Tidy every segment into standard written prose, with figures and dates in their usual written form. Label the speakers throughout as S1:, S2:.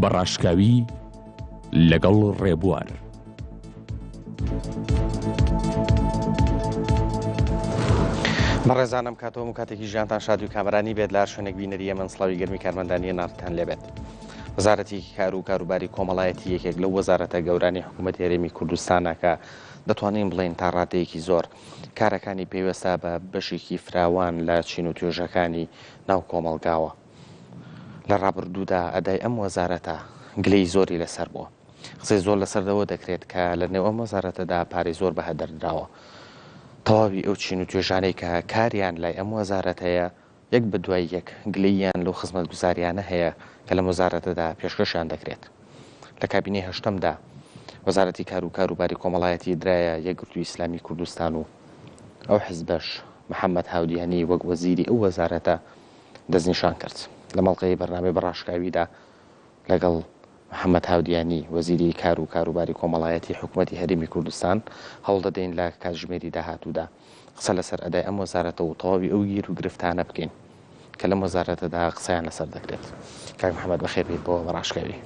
S1: بە ڕاشکاوی لەگەڵ ڕێبوار.
S2: بەڕێزانم کاتەوە و کاتێکی ژیانتان شادی و کامەرانی بێت لە هەر شوێنێک بینەری ئێمەن سڵاوی گەرمی کارمەندانی نارتان لێبێت. وەزارەتی کار و کاروباری کۆمەڵایەتی یەکێک لەو وەزارەتە گەورانی حکوومەتی هەرێمی کوردستانە کە دەتوانین بڵێین تا ڕادەیەکی زۆر کارەکانی پەیوەستە بە بەشێکی فراوان لە چین و توێژەکانی ناو کۆمەڵگاوە. لە ڕابردوودا ئەدای ئەم وەزارەتە گلەی زۆری لەسەر بووە. قسەی زۆر لەسەر ئەوە دەکرێت کە لە نێو ئەم وەزارەتەدا پارەی زۆر بەهەدەر دراوە. تەواوی ئەو چین و توێژانەی کە کاریان لای ئەم وەزارەتەیە یەک بە دوای یەک گلەییان لەو خزمەتگوزاریانە هەیە کە لەم وەزارەتەدا پێشکەشیان دەکرێت. لە کابینەی هەشتەمدا وەزارەتی کار و کاروباری کۆمەڵایەتی درایە یەکگرتووی ئیسلامی کوردستان و ئەو حزبەش محەمەد هاودیانی وەک وەزیری ئەو وەزارەتە دەستنیشان کرد. لە مەڵقەی بەرنامەی بەڕاشکاویدا لەگەڵ محەمەد هاودیانی، وەزیری کار و کاروباری کۆمەڵایەتی حکومەتی هەرێمی کوردستان، هەوڵدەدەین لە کاتژمێری داهاتوودا قسە لەسەر ئەدای ئەم وەزارەتە و تەواوی ئەو گیر و گرفتانە بکەین کە لەم وەزارەتەدا قسەیان لەسەر دەکرێت. کاک محەمەد بەخێر بێیت بۆ بەڕاشکاوی.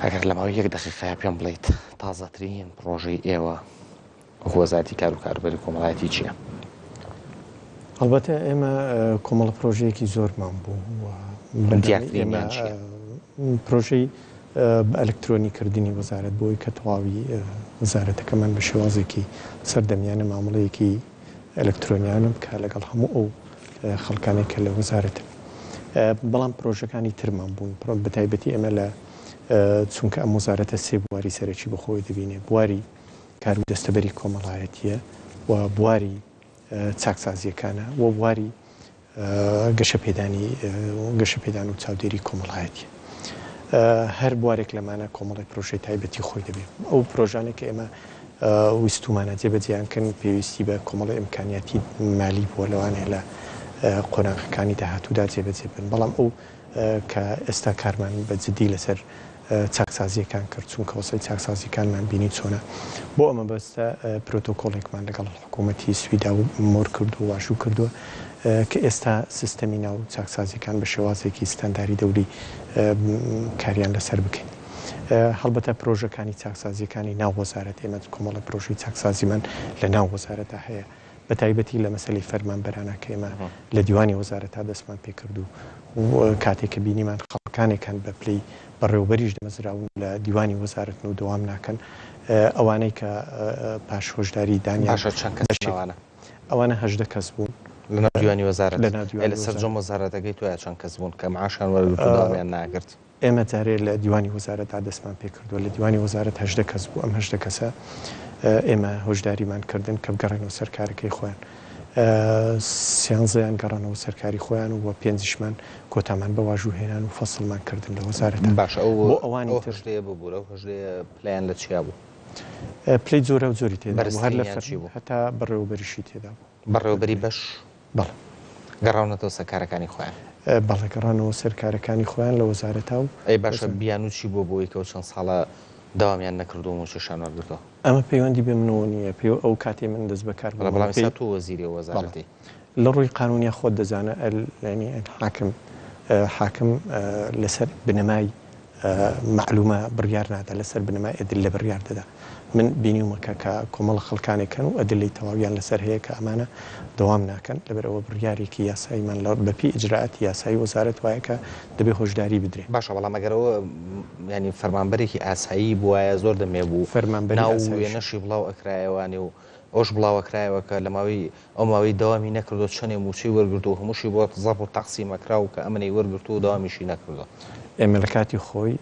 S2: ئەگەر لە ماوەی یەک دەقیقەیا پێم بڵێیت تازەترین پڕۆژەی ئێوە وەکو وەزارەتی کار و کاروباری کۆمەڵایەتی چییە؟
S3: هەڵبەتە ئێمە کۆمەڵە پرۆژەیەکی زۆرمان بوو و
S2: دیارترینیان چییە؟
S3: پرۆژەی بە ئەلکترۆنی کردنی وەزارەت بۆی کە تەواوی وەزارەتەکەمان بە شێوازێکی سەردەمیانە مامەڵەیەکی ئەلکترۆنیانە بکا لەگەڵ هەموو ئەو خەڵکانەی کە لە وەزارەتن. بەڵام پرۆژەکانی ترمان بوون بەتایبەتی ئێمە لە چونکە ئەم وەزارەتە سێ بواری سەرەکی بەخۆی دەبینێ بواری کار و دەستەبەری کۆمەڵایەتییە و بواری چاکسازییەکانە و بواری گەشەپێدانی گەشەپێدان و چاودێری کۆمەڵایەتییە. هەر بوارێک لەمانە کۆمەڵێک پرۆژەی تایبەتی خۆی دەبێ. ئەو پرۆژانەی کە ئێمە ویستوومانە جێبەجێیان کەن پێویستی بە کۆمەڵێ ئیمکانیاتی مالی بووە لەوانەیە لە قۆناغەکانی داهاتوودا جێبەجێ بن. بەڵام ئەو کە ئێستا کارمان بە جدی لەسەر چاکسازییەکان کرد، چونکە وەزعی چاکسازییەکانمان بینی چۆنە. بۆ ئەم مەبەستە پرۆتۆکۆڵێکمان لەگەڵ حکوومەتی سویدا مۆر کردووە، واژوو کردووە کە ئێستا سیستەمی ناو چاکسازییەکان بە شێوازێکی ستانداری دەولی کاریان لەسەر بکەین. هەڵبەتە پرۆژەکانی چاکسازییەکانی ناو وەزارەت، ئێمە کۆمەڵە پرۆژەی چاکسازیمان لە ناو وەزارەتدا هەیە، بە تایبەتی لە مەسەلەی فەرمانبەرانە کە ئێمە لە دیوانی وەزارەتا دەستمان پێ کرد و کاتێک کە بینیمان خەڵکانێک هەن بە پلەی بەڕێوەبەریش دامەزراون لە دیوانی وەزارەتن و دەوام ناکەن ئەوانەی کە پاش هۆشداری دانیان
S2: باشە چەند کەس ئەوانە؟
S3: ئەوانە 18 کەس بوون.
S2: لە ناو دیوانی وەزارەت؟ لە ناو دیوانی وەزارەت. لە سەرجەم وەزارەتەکەی تۆیا چەند کەس بوون کە معاشیان وەرگرت و دەوامیان ناکرد؟
S3: ئێمە جارێ لە دیوانی وەزارەتدا دەستمان پێکردووە، لە دیوانی وەزارەت 18 کەس بوو، ئەم 18 کەسە ئێمە هۆشداریمان کردن کە بگەڕێنەوە سەر کارەکەی خۆیان. سیانزەیان گەڕانەوە سەر کاری خۆیان و پێنجیشمان کۆتامان بە واژوو هێنان و فەسڵمان کردن لە وەزارەتە.
S2: باشە ئەو
S3: بۆ ئەوانی
S2: ئەو
S3: تر.
S2: هەژدەیە ببورە ئەو هەژدەیە پلەیان لە چیا بوو؟
S3: پلەی جۆراوجۆری تێدا بوو، هەر لە
S2: بەرزترینیان چی
S3: فەرمی
S2: بوو؟
S3: هەتا بەڕێوەبەریشی تێدا بوو.
S2: بەڕێوەبەری بەش؟
S3: بەڵێ.
S2: گەڕاونەتەوە سەر کارەکانی خۆیان؟
S3: بەڵێ گەڕانەوە سەر کارەکانی خۆیان لە وەزارەتا و.
S2: ئەی باشە بیانوو چی بووە بۆ ئەوەی کە ئەو چەند ساڵە دەوامیان نەکردووە و مووچەشیان وەرگرتووە؟
S3: ئەمە پەیوەندی بە منەوە نییە، پێ ئەو کاتەی من دەست بەکار
S2: بووم. بەڵام ئێستا تۆ وەزیری ئەو وەزارەتەی.
S3: بەڵێ. لە ڕووی قانوونیە خۆت دەزانە ئەل یانی حاکم حاکم لەسەر بنەمای مەعلومە بڕیار نادا لەسەر بنەمای ئەدللە بڕیار دەدا. من بینیومە کە کە کۆمەڵە خەڵکانێک هەن و ئەدللەی تەواویان لەسەر هەیە کە ئەمانە دەوام ناکەن، لەبەر ئەوە بڕیارێکی یاساییمان لە بەپێی ئیجرائاتی یاسایی وەزارەت وایە کە دەبێ هۆشداری بدرێ.
S2: باشە بەڵام ئەگەر ئەوە یانی فەرمانبەرێکی ئاسایی بوایە زۆر دەمێ بوو
S3: فەرمانبەری
S2: ناو و
S3: ئاساییش.
S2: وێنەشی بڵاو ئەکرایەوانێ و ئەوەش بڵاو ئەکرایەوە کە لە ماوەی ئەو ماوەی دەوامی نەکردووە چەنێ مووچەی وەرگرتووە و هەمووشی بۆ زەڕ و تەقسیم ئەکرا و کە ئەمنەی وەرگرتووە و دەوامیشی نەکردووە.
S3: ئێمە لە کاتی خۆی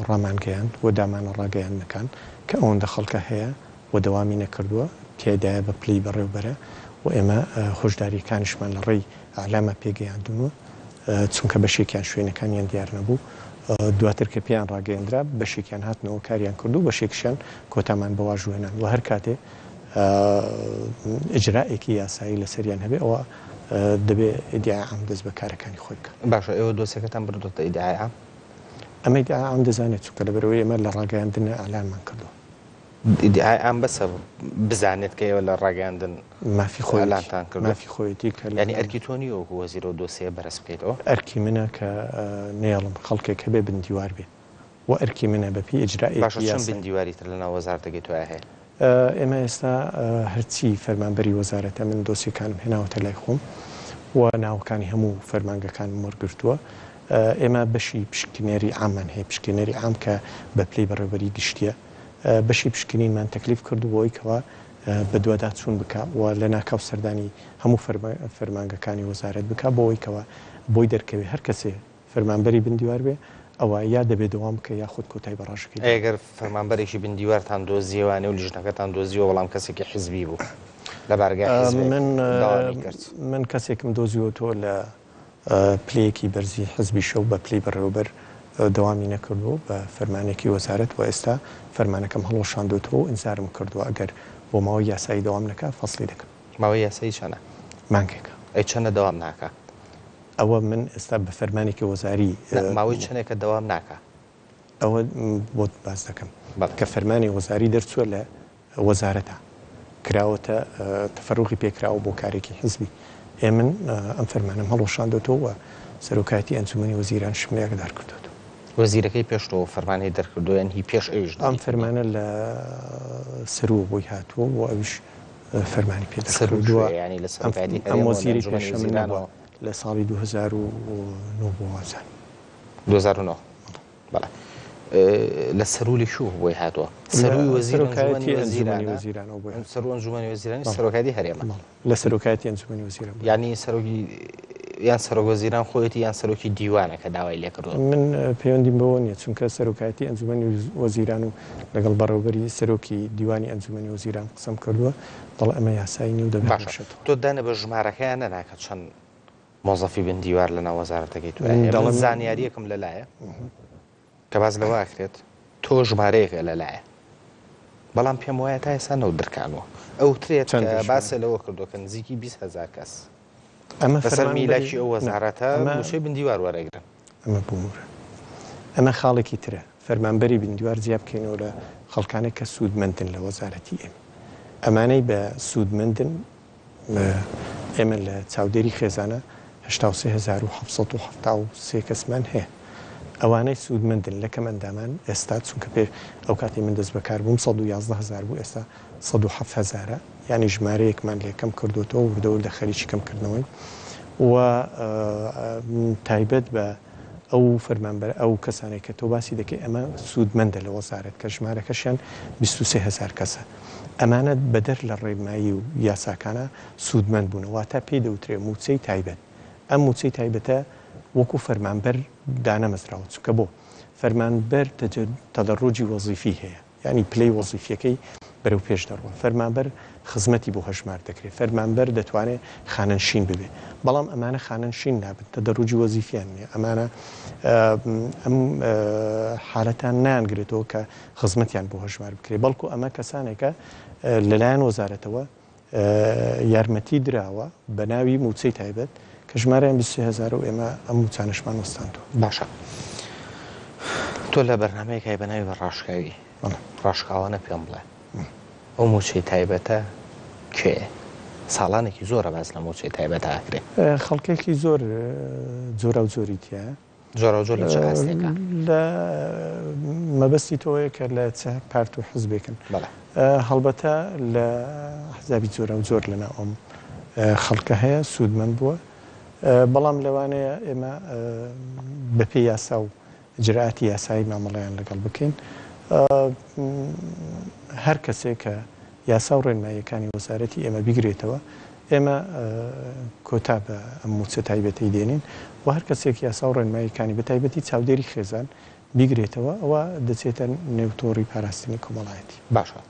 S3: ڕامانگەیاند و دامانە ڕاگەیاندنەکان کە ئەوەندە خەڵکە هەیە و دەوامی نەکردووە تیایدایە بە پلەی بەڕێوبەرە و ئێمە هۆشدارییەکانیشمان لە ڕێی ئیعلامە پێگەیاندوون و چونکە بەشێکیان شوێنەکانیان دیار نەبوو دواتر کە پێیان ڕاگەیەندرا بەشێکیان هاتنەوە کاریان کرد و بەشێکیشیان کۆتامان بە واژوو هێنان و هەر کاتێ ئیجرائێکی یاسایی لەسەریان هەبێ ئەوە دەبێ ئیدیعای عام دەست بە کارەکانی خۆی بکات.
S2: باشە ئێوە دۆسیەکەتان بردۆتە ئیدیعای عام؟
S3: ئەمە ئیدیعای عام دەزانێت چونکە لەبەرئەوەی ئێمە لە ڕاگەیاندنە ئیعلانمان کردووە.
S2: ئیدیعای عام بەسە بزانێت کە ئێوە لە ڕاگەیاندن
S3: مافی خۆیەتی
S2: ئیعلانتان کردووە؟
S3: مافی خۆیەتی کە لە
S2: یانی ئەرکی تۆ نییە وەکوو وەزیر ئەو دۆسیەیە بەرز بکەیتەوە؟
S3: ئەرکی منە کە نەیەڵم خەڵکێک هەبێ بن دیوار بێ و ئەرکی منە بە پێی ئیجرائێکی
S2: باشە چەند
S3: یاسایی.
S2: بن دیواری تر لەناو وەزارەتەکەی تۆیا هەیە؟
S3: ئێمە ئێستا هەرچی فەرمانبەری وەزارەتە من دۆسیەکانم هێناوەتە لای خۆم و ناوەکانی هەموو فەرمانگەکانم وەرگرتووە. ئێمە بەشی پشکنەری عاممان هەیە، پشکنەری عام کە بە پلەی بەڕێوەبەری گشتییە. بەشی پشکنینمان تەکلیف کردوو بەوەی کەوا بەدواداچوون بکا و لەناکاو سەردانی هەموو فەرمانگەکانی وەزارەت بکا بۆ ئەوەی کەوا بۆی دەرکەوێ هەر کەسێ فەرمانبەری بن دیوار بێ ئەوا یا دەبێ دەوام بکا یاخود کۆتای بە ڕاژەکەی
S2: ئەی
S3: دێنێ.
S2: گەر فەرمانبەرێکی بن دیوارتان دۆزیەوە نێو لیژنەکەتان دۆزیەوە بەڵام کەسێکی حیزبی بوو لە بارگای حیزبێک
S3: من
S2: دەوامی کرد؟
S3: من کەسێکم دۆزیوەتەوە لە پلەیەکی بەرزی حزبیشە و بە پلەی بەڕێوەبەر دەوامی نەکردووە و بە فەرمانێکی وەزارەت و ئێستا فەرمانەکەم هەڵوەشاندۆتەوە و ئینزارم کردووە ئەگەر بۆ ماوەی یاسایی دەوام نەکا فەسڵی دەکەم.
S2: ماوەی یاسایی چەنە؟
S3: مانگێکە.
S2: ئەی چەنە دەوام ناکا؟
S3: ئەوە من ئێستا بە فەرمانێکی وەزاری.
S2: نا ماوەی چەنێکە دەوام ناکا؟
S3: ئەوە بۆت باس دەکەم
S2: بەڵێ.
S3: کە فەرمانی وەزاری دەرچووە لە وەزارەتە کراوەتە تەفەروغی پێکراوە بۆ کارێکی حزبی ئێ من ئەم فەرمانەم هەڵوەشاندۆتەوە و سەرۆکایەتی ئەنجومەنی وەزیرانشم لێ ئاگادار کردۆتەوە.
S2: وەزیرەکەی پێش تۆ فەرمانی دەرکردووە یان هی پێش ئەویش
S3: ئەم
S2: دەریکردووە؟
S3: فەرمانە لە سەرووە بۆی هاتووە و ئەویش فەرمانی پێ
S2: سەروو
S3: دەرکردووە.
S2: کوێیە؟ یانی لە
S3: ئەم
S2: سەرۆکایەتی
S3: ئەم
S2: هەرێمەوە لە
S3: وەزیرەی
S2: ئەنجومەنی
S3: پێش ئەمن نەبووە
S2: وەزیرانەوە؟
S3: لە ساڵی 2009 بووە وابزانم.
S2: 2009. بەڵێ لە سەروو لە کوێوە بۆی هاتووە؟ سەرووی وەزیر ئەنجومەنی وەزیرانە؟ سەروو ئەنجومەنی وەزیرانی سەرۆکایەتی هەرێمە.
S3: لە سەرۆکایەتی ئەنجومەنی وەزیران بۆی.
S2: یانی سەرۆکی یان سەرۆک وەزیران خۆیەتی یان سەرۆکی دیوانە کە داوای لێکردووە؟
S3: من پەیوەندیم بەوە نییە چونکە سەرۆکایەتی ئەنجومەنی وەزیران و لەگەڵ بەڕێوەبەری سەرۆکی دیوانی ئەنجومەنی وەزیران قسەم کردووە دەڵێ ئەمە یاسایی نییە و دەبێ
S2: باشە
S3: هەڵوەشێتەوە.
S2: تۆ دانە بە ژمارەکەیان نەنا کە چەند مۆزەفی بن دیوار لەناو وەزارەتەکەی تۆیا هەیە؟ من زانیارییەکم لەلایە کە باس لەوە ئەکرێت تۆ ژمارەیەکە لەلایە بەڵام پێم وایە تا ئێستا نەودرکانوە ئەوترێت کە باسە لەوە کردووە کە نزیکی 20 هەزار کەس
S3: ئەمە
S2: لەسەر میلاکی ئەو وەزارەتە مووچەی بن دیوار وەرەگرن.
S3: ئەمە بمورە ئەمە خاڵێکی ترە فەرمانبەری بن دیوار جیا بکەینەوە لە خەڵکانێک کە سوودمەندن لە وەزارەتی ئێمە ئەمانەی بە سوودمەندن ئێمە لە چاودێری خێزانە 83773 کەسمان هەیە. ئەوانەی سوودمەندن لە کەمئەندامان ئێستا چونکە پێ ئەو کاتەی من دەستبەکار بووم 111 هەزار بوو ئێستا 107 هەزارە یانی ژمارەیەکمان لێ کەم کردووەتەوە وردە وردە خەریکی کەمکردنەوەین و تایبەت بە ئەو فەرمانبەر ئەو کەسانەی کە تۆ باسی دەکەی ئەمە سوودمەندە لە وەزارەت کە ژمارەکەشیان 23 هەزار کەسە ئەمانە بەدەر لە ڕێنمایی و یاساکانە سوودمەند بوونە واتە پێی دەوترێ مووچەی تایبەت ئەم مووچەی تایبەتە وەکو فەرمانبەر دانەمەزراوە چونکە بۆ فەرمانبەر تەدەڕوجی وەزیفی هەیە یانی پلەی وەزیفیەکەی بەرەو پێش دەڕوا، فەرمانبەر خزمەتی بۆ هەژمار دەکرێ، فەرمانبەر دەتوانێ خانەنشین ببێ، بەڵام ئەمانە خانەنشین نابن، تەدەروجی وەزیفیان نیە، ئەمانە ئەم حالەتان نایانگرێتەوە کە خزمەتیان بۆ هەژمار بکرێ، بەڵکو ئەمە کەسانێکە لەلایەن وەزارەتەوە یارمەتی دراوە بە ناوی مووچەی تایبەت کە ژمارەیان 23 هەزارە و ئێمە ئەم مووچانەشمان وەستاندووە.
S2: باشە تۆ لە بەرنامەیەک هەیە بە ناوی بە ڕاشکاوی ڕاشکاوانە پێم بڵێ ئەو مووچەی تایبەتە کێیە؟ ساڵانێکی زۆرە باس لە مووچەی تایبەتە ئەکرێ.
S3: خەڵکێکی زۆر جۆراوجۆری تیایە.
S2: جۆراوجۆر لە چ ئاستێکا؟
S3: لە مەبەستی تۆ ئەوەیە کە لە چ پارت و حزبێکن؟
S2: بەڵێ.
S3: هەڵبەتە لە ئەحزابی جۆراوجۆر لەناو ئەم خەڵکە هەیە سوودمەند بووە، بەڵام لەوانەیە ئێمە بەپێی یاسا و ئیجرائاتی یاسایی مامەڵەیان لەگەڵ بکەین. هەر کەسێک کە یاسا و ڕێنماییەکانی وەزارەتی ئێمە بیگرێتەوە، ئێمە کۆتا بە ئەم مووچە تایبەتەی دێنین و هەر کەسێک یاسا و ڕێنماییەکانی بە تایبەتی چاودێری خێزان بیگرێتەوە ئەوا دەچێتە نێو تۆڕی پاراستنی کۆمەڵایەتی.
S2: باشە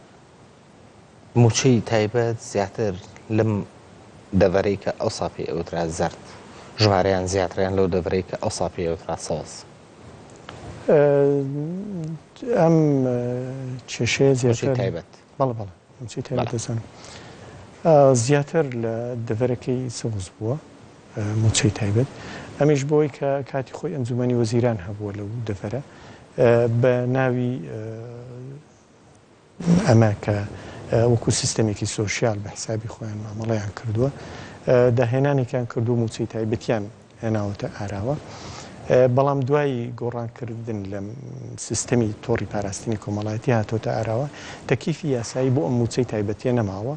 S2: مووچەی تایبەت زیاتر لەم دەڤەرەی کە ئەوسا پێی ئەوترا زەرد ژمارەیان زیاترە یان لەو دەڤەرەی کە ئەوسا پێی ئەوترا سەوز؟
S3: ئەم کێشەیە زیاتر.
S2: مووچەی تایبەت.
S3: بەڵێ بەڵێ مووچەی تایبەت دەزانم. زیاتر لە دەڤەرەکەی سەوز بووە مووچەی تایبەت ئەمیش بۆی کە کاتی خۆی ئەنجومەنی وەزیران هەبووە لەو دەڤەرە بە ناوی. ئەمە کە وەکو سیستەمێکی سۆشیال بە حسابی خۆیان مامەڵەیان کردووە، داهێنانێکیان کردووە مووچەی تایبەتیان هێناوەتە ئاراوە، بەڵام دوای گۆڕانکردن لە سیستەمی تۆڕی پاراستنی کۆمەڵایەتی هاتۆتە ئاراوە، تەکیفی یاسایی بۆ ئەم مووچەی تایبەتیە نەماوە،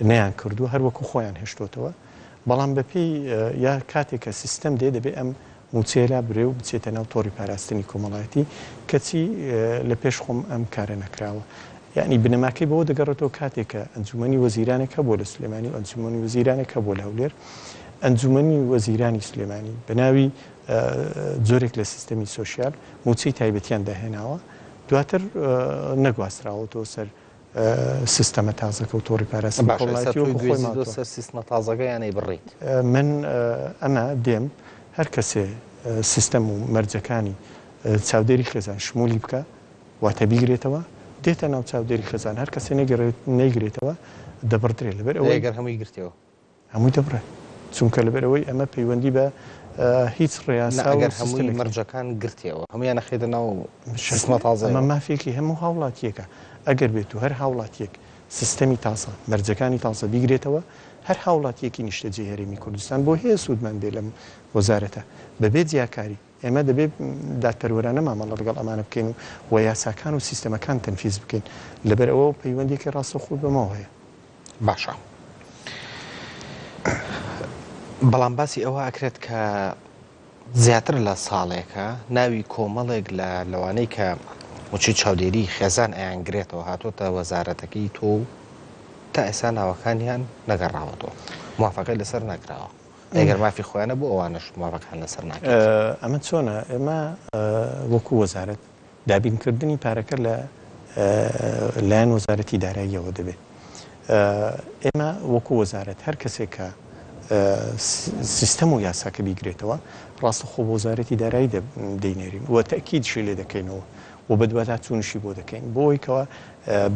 S3: نەیان کردووە هەر وەکو خۆیان هێشتۆتەوە، بەڵام بەپێی یا کاتێک کە سیستەم دێ دەبێ ئەم مووچەیە لاببرێ و بچێتە ناو تۆڕی پاراستنی کۆمەڵایەتی، کەچی لە پێش خۆم ئەم کارە نەکراوە. یەعنی بنەماکەی بەوە دەگەڕێتەوە کاتێک کە ئەنجوومەنی وەزیرانێک هەبووە لە سلێمانی و ئەنجوومەنی وەزیرانێک هەبووە لە هەولێر، ئەنجوومەنی وەزیرانی سلێمانی بە ناوی جۆرێک لە سیستەمی سۆشیال مووچەی تایبەتیان داهێناوە، دواتر نەگواستراوەتەوە سەر سیستەمە تازەکە و تۆڕی پاراستنی
S2: باشە ئێستا
S3: کۆمەڵایەتی
S2: تۆی
S3: وەکو خۆی
S2: گوێزیتەوە
S3: ماوەتەوە.
S2: سەر سیستمە تازەکە یان ئەیبڕیت؟
S3: من ئەمە دێم هەر کەسێ سیستەم و مەرجەکانی چاودێری خێزان شمولی بکا واتە بیگرێتەوە دێتە ناو چاودێری خێزان هەر کەسێ نەیگرێتەوە دەبڕدرێ لەبەر
S2: ئەی
S3: ئەوەی
S2: گەر هەمووی گرتیەوە؟
S3: هەمووی دەبڕێ چونکە لەبەر ئەوەی ئەمە پەیوەندی بە هیچ
S2: نا
S3: ڕێیاسا و
S2: ئەگەر هەمووی
S3: سیستەمێک نیە.
S2: مەرجەکان گرتیەوە هەموویان ئەخرێتە ناو سیستمە
S3: ئەمە
S2: تازەیەوە؟
S3: مافێکی هەموو هاوڵاتیەکە ئەگەر بێت و هەر هاوڵاتیەک سیستەمی تازە مەرجەکانی تازە بیگرێتەوە هەر هاوڵاتیەکی نیشتەجێی هەرێمی کوردستان بۆ هەیە سوودمەند بێ لەم وەزارەتە بەبێ جیاکاری ئێمە دەبێ دادپەروەرانە مامەڵە لەگەڵ ئەمانە بکەین و و یاساکان و سیستەمەکان تەنفیز بکەین لەبەر ئەوە پەیوەندیەکی ڕاستەوخۆی بەمەوە هەیە.
S2: باشە بەڵام باسی ئەوە ئەکرێت کە زیاتر لە ساڵێکە ناوی کۆمەڵێک لە لەوانەی کە موچەی چاودێری خێزان ئەیانگرێتەوە هاتۆتە وەزارەتەکەی تۆ و تا ئێستا ناوەکانیان نەگەڕاوەتەوە موافقەی لەسەر نەکراوە ئەگەر مافی خۆیانە بۆ ئەوانەش موافقەیان لەسەر ناکرێت.
S3: ئەمە چۆنە ئێمە وەکو وەزارەت دابینکردنی پارەکە لە لایەن وەزارەتی داراییەوە دەبێت. ئێمە وەکو وەزارەت هەر کەسێک کە سیستەم و یاساکە بیگرێتەوە ڕاستەخۆ بۆ وەزارەتی دارایی دەینێرین و تەئکیدشی لێ دەکەینەوە و بەدواداچوونشی بۆ دەکەین بۆ ئەوەی کەوا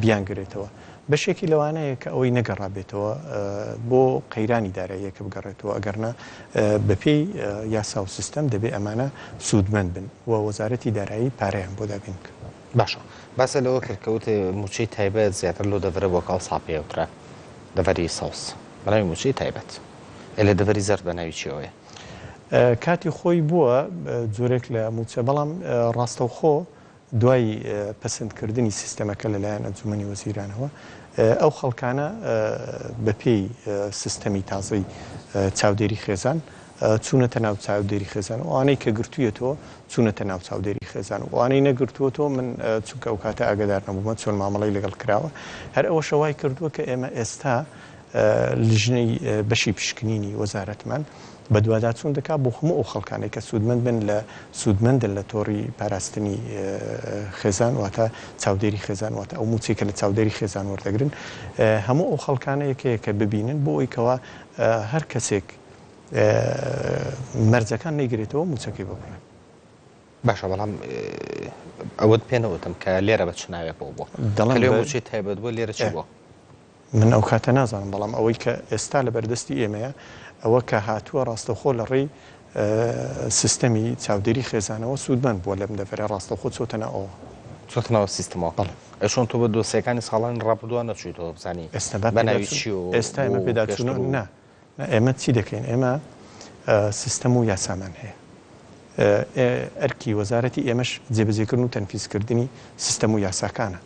S3: بیانگرێتەوە. بەشێکی لەوانەیە کە ئەوەی نەگەڕابێتەوە بۆ قەیرانی داراییەکە بگەڕێتەوە، ئەگەرنا بەپێی یاسا و سیستەم دەبێ ئەمانە سوودمەند بن و وەزارەتی دارایی پارەیان بۆ دابین بکا.
S2: باشە باست لەوە کرد کە وتت مووچەی تایبەت زیاتر لەو دەڤەرە بووە کە ئەوسا پێی ئەوترا دەڤەری سەوز بە ناوی مووچەی تایبەت، ئەی لە دەڤەری زەرد بە ناوی چیەوەیە؟
S3: کاتی خۆی بووە جۆرێک لە مووچە، بەڵام ڕاستەوخۆ دوای پەسەندکردنی سیستەمەکە لەلایەن ئەنجومەنی وەزیرانەوە، ئەو خەڵکانە بەپێی سیستەمی تازەی چاودێری خێزان چوونەتە ناو چاودێری خێزان و ئەوانەی کە گرتوویەتەوە چوونەتە ناو چاودێری خێزان و ئەوانەی نەگرتووەتەوە من چونکە ئەو کاتە ئاگادار نەبوومە چۆن مامەڵەی لەگەڵ کراوە هەر ئەوەشە وای کردووە کە ئێمە ئێستا لیژنەی بەشی پشکنینی وەزارەتمان بەدواداچوون دەکات بۆ هەموو ئەو خەڵکانەی کە سوودمەند بن لە سوودمەندن لە تۆڕی پاراستنی خێزان واتە چاودێری خێزان واتە ئەو مووچەی کە لە چاودێری خێزان وەردەگرن هەموو ئەو خەڵکانە یەکە یەکە ببینن بۆ ئەوەی کەوا هەر کەسێک مەرجەکان نەیگرێتەوە مووچەکەی ببڕن.
S2: باشە بەڵام ئەوەت پێ نەوتم کە لێرە بە چ ناوێکەوە بووە
S3: دەڵێم
S2: کە لەوێ مووچەی تایبەت بووە لێرە چی بووە؟
S3: من ئەو کاتە نازانم، بەڵام ئەوەی کە ئێستا لەبەردەستی ئێمەیە ئەوە کە هاتووە ڕاستەوخۆ لە ڕێی سیستەمی چاودێری خێزانەوە سوودمەند بووە لەم دەڤەرە ڕاستەوخۆ چۆتە ناو ئەوە.
S2: چۆتە ناو سیستمەوە؟
S3: بەڵێ.
S2: ئەی چۆن تۆ بە دۆسیەکانی ساڵانی ڕابردووە نەچوویتەوە بزانی
S3: ئێستا با
S2: بە ناوی
S3: پێداچوون
S2: چی و
S3: ئێستا ئێمە
S2: بوو
S3: پێداچوونەوە
S2: پێشتر و.
S3: نا نا ئێمە چی دەکەین ئێمە سیستەم و یاسامان هەیە ئەرکی وەزارەتی ئێمەش جێبەجێکردن و تەنفیزکردنی سیستەم و یاساکانە.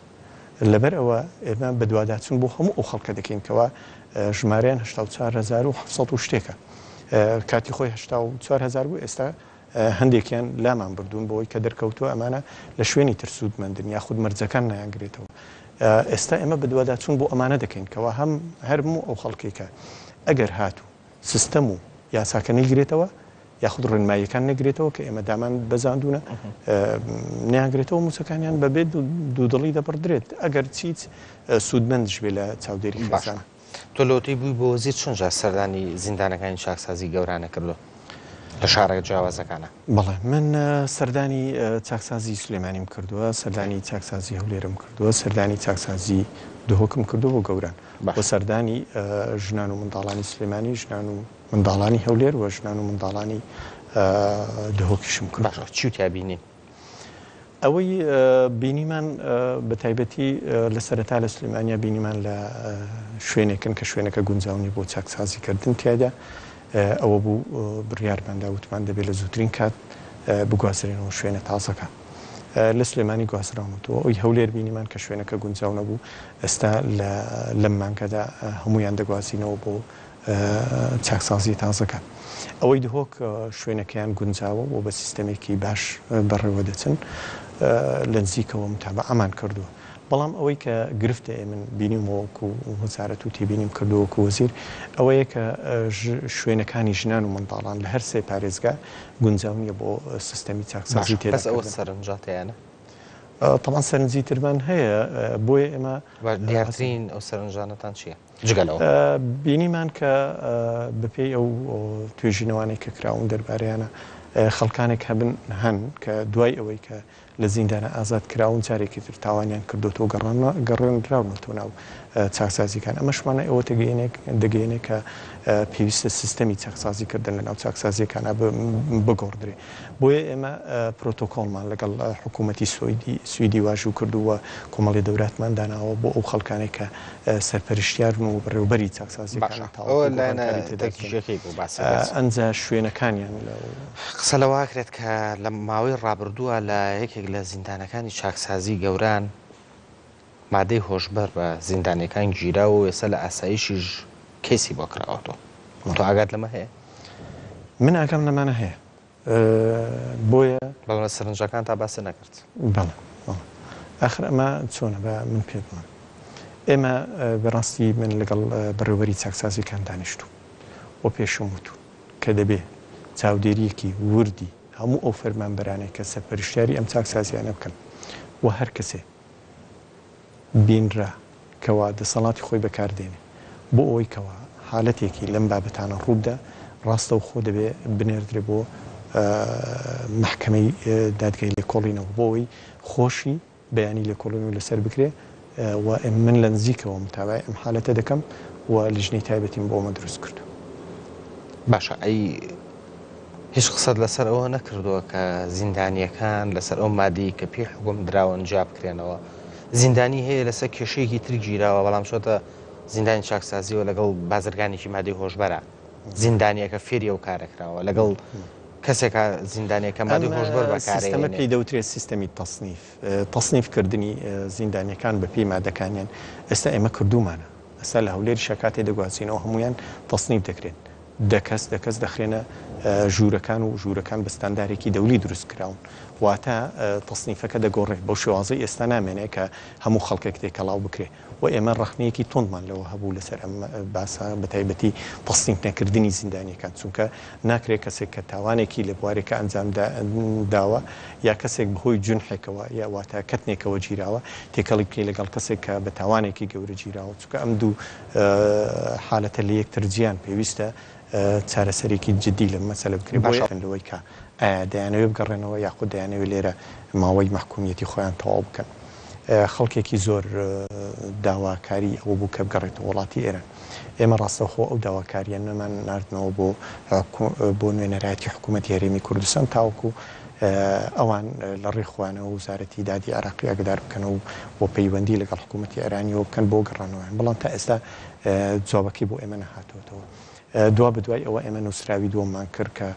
S3: لەبەر ئەوە ئێمە بەدواداچوون بۆ هەموو ئەو خەڵکە دەکەین کەوا ژمارەیان 84700 و شتێکە. کاتی خۆی 84000 بوو ئێستا هەندێکیان لامان بردوون بەوەی کە دەرکەوتووە ئەمانە لە شوێنی تر سوودمەندن یاخود مەرجەکان نایانگرێتەوە. ئێستا ئێمە بەدواداچوون بۆ ئەمانە دەکەین کەوا هەم هەرموو ئەو خەڵکەی کە ئەگەر هاتوو سیستەم و یاساکە نەیگرێتەوە یاخود ڕێنماییەکان نەگرێتەوە کە ئێمە دامان بەزاندوونە نەیانگرێتەوە مووچەکانیان بەبێ دوودڵی دەبڕدرێت ئەگەر چیت سوودمەندش بێ لە چاودێری
S2: باشە
S3: خێزان.
S2: تۆ لەوەتەی بووی بە وەزیر چەند جار سەردانی زیندانەکانی چاکسازی گەورانە کردووە لە شارە جیاوازەکانە؟
S3: بەڵێ من سەردانی چاکسازی سلێمانیم کردووە، سەردانی چاکسازی هەولێرم کردووە، سەردانی چاکسازی دهۆکم کردووە بۆ گەوران و
S2: باشە.
S3: سەردانی ژنان و منداڵانی سلێمانی، ژنان و منداڵانی هەولێر و ژنان و منداڵانی دهۆکیشم
S2: باشە
S3: کردووە.
S2: چیو تیا بینین؟
S3: ئەوەی بینیمان بە تایبەتی لە سەرەتا لە سلێمانیا بینیمان لە شوێنێکن کە شوێنەکە گونجاو نیە بۆ چاکسازی کردن تیایدا ئەوە بوو بڕیارمان دا وتمان دەبێت لە زووترین کات بگوازرێنەوە شوێنە تازەکە لە سلێمانی گوازراونەتەوە ئەوی هەولێر بینیمان کە شوێنەکە گونجاو نەبوو ئێستا لەم مانگەدا هەمویان دەگوازینەوە بۆ چاکسازییە تازەکان. ئەوەی دهۆک شوێنەکەیان گونجاوە و بە سیستەمێکی باش بەڕێوە دەچن، لە نزیکەوە متابەعەمان کردووە. بەڵام ئەوەی کە گرفتە ئێ من بینیومە وەکو وەزارەت و تێبینیم کردووە وەکو وەزیر ئەوەیە کە شوێنەکانی ژنان و منداڵان لە هەر سێ پارێزگا گونجاو نییە بۆ سیستەمی چاکسازی
S2: باشە بەس ئەوە
S3: تێدا کردن.
S2: سەرنجات هەیانە؟
S3: تەبعەن سەرنجی ترمان هەیە بۆیە ئێمە
S2: دیارترین ئەو سەرنجانەتان چییە؟ جگە لەوە.
S3: بینیمان کە بەپێی ئەو توێژینەوانەی کە کراون دەربارەیانە خەڵکانێک هەبن هەن کە دوای ئەوەی کە لە زیندانە ئازاد کراون جارێکی تر تاوانیان کردۆتەوە گەڕێنراونەتەوە ناو چاکسازیکان ئەمەش مانای ئەوە دەگەیەنێ کە پێویستە سیستەمی چاکسازی کردن لە ناو چاکسازیەکانا بگۆڕدرێ بۆیە ئێمە پرۆتۆکۆڵمان لەگەڵ حکوومەتی سویدی سویدی واژوو کردووە و کۆمەڵی دەوراتمان داناوە بۆ ئەو خەڵکانەی کە سەرپەرشتیارن و بەڕێوەبەری
S2: باشە
S3: چاکسازییەکانن
S2: ئەوە
S3: تاوەکو
S2: لایەنە
S3: گۆڕانکاری تێدا بکەین
S2: تەکنیکیەکەی بوو باست کرد.
S3: ئەنجا شوێنەکانیان لە.
S2: قسە لەوە ئەکرێت کە لە ماوەی ڕابردووە لە یەکێک لە زیندانەکانی چاکسازی گەوران مادەی هۆشبەر بە زیندانیەکان گیراوە و ئێستا لە ئاسایشیش کەیسی بۆ کراوەتەوە. تۆ ئاگات لەمە هەیە؟
S3: من ئاگام لەمانە هەیە بۆیە.
S2: بەڵام لە سەرنجەکانتا باست نەکرد.
S3: بەڵێ بەڵێ ئاخر ئەمە چۆنە با من پێت بڵێم ئێمە بەڕاستی من لەگەڵ بەڕێوەبەری چاکسازیەکان دانیشتووم و پێشم وتوون کە دەبێ چاودێریەکی وردی هەموو ئەو فەرمانبەرانەی کە سەرپەرشتیاری ئەم چاکسازیانە بکەن و هەر کەسێ بینرا کەوا دەسەڵاتی خۆی بەکار دێنێ بۆ ئەوەی کەوا حالەتێکی لەم بابەتانە ڕووبدا ڕاستەوخۆ دەبێ بنێردرێ بۆ مەحکەمەی دادگای لێکۆڵینەوە بۆ ئەوەی خۆشی بەیانی لێکۆڵینەوەی لەسەر بکرێ و من لە نزیکەوە متابەعەی ئەم حالەتە دەکەم و لیژنەی تایبەتیم بۆ ئەمە دروست کردووە.
S2: باشە ئەی هیچ قسەت لەسەر ئەوە نەکردووە کە زیندانییەکان لەسەر ئەو مادەی کە پێی حوکم دراون جیا بکرێنەوە؟ زیندانی هەیە لەسەر کێشەیەکی تر گیراوە بەڵام چۆتە زیندانی چاکسازیەوە لەگەڵ بازرگانێکی مادەی هۆشبەرە زیندانیەکە فێری ئەو کارە کراوە لەگەڵ کەسێکە زیندانیەکە مادەی
S3: ئەم
S2: هۆشبەر
S3: سیستەمە
S2: بەکارەیەنێ.
S3: پێی دەوترێت سیستەمی تەسنیف، تەسنیف کردنی زیندانیەکان بە پێی مادەکانیان، ئێستا ئێمە کردوومانە، ئێستا لە هەولێریشا کاتێ دەگوازینەوە هەموویان تەسنیف دەکرێن، دە کەس دە کەس دەخرێنە ژوورەکان و ژوورەکان بە ستاندارێکی دەولی دروست کراون، واتە تەسنیفەکە دەگۆڕێ، بەو شێوازەی ئێستا نامێنێ کە هەموو خەڵکێک تێکەڵاو بکرێ و ئێمە ڕەخنەیەکی توندمان لەوە هەبوو لەسەر ئەم باسە بە تایبەتی تەسنیف نەکردنی زیندانییەکان، چونکە ناکرێ کەسێک کە تاوانێکی لە بوارێکا ئەنجام داوە یا کەسێک بەهۆی جونحێکەوە یا واتە کەتنێکەوە گیراوە تێکەڵی بکەی لەگەڵ کەسێک کە بە تاوانێکی گەورە گیراوە، چونکە ئەم دوو حالەتە لە یەکتر جیان پێویستە چارەسەرێکی جدی لەم مەسەلە بکرێت
S2: باشە.
S3: بۆیە لەوەی کە ئایا دەیانەوێت بگەڕێنەوە یاخود دەیانەوێت لێرە ماوەی مەحکومیەتی خۆیان تەواو بکەن. خەڵکێکی زۆر داواکاری ئەوە بوو کە بگەڕێتەوە وڵاتی ئێران. ئێمە ڕاستەوخۆ ئەو داواکارییانەمان ناردنەوە بۆ بۆ نوێنەرایەتی حکوومەتی هەرێمی کوردستان تاوەکو ئەوان لە ڕێی خۆیانەوە وزارەتی دادی عێراقی ئاگادار بکەنەوە و پەیوەندی لەگەڵ حکوومەتی ئێرانیەوە بکەن بۆ گەڕانەوەیان، بەڵام تا ئێستا جوابەکەی بۆ ئێمە نەهاتووەتەوە. دوابەدوای ئەوە ئێمە نووسراوی دووەممان کرد کە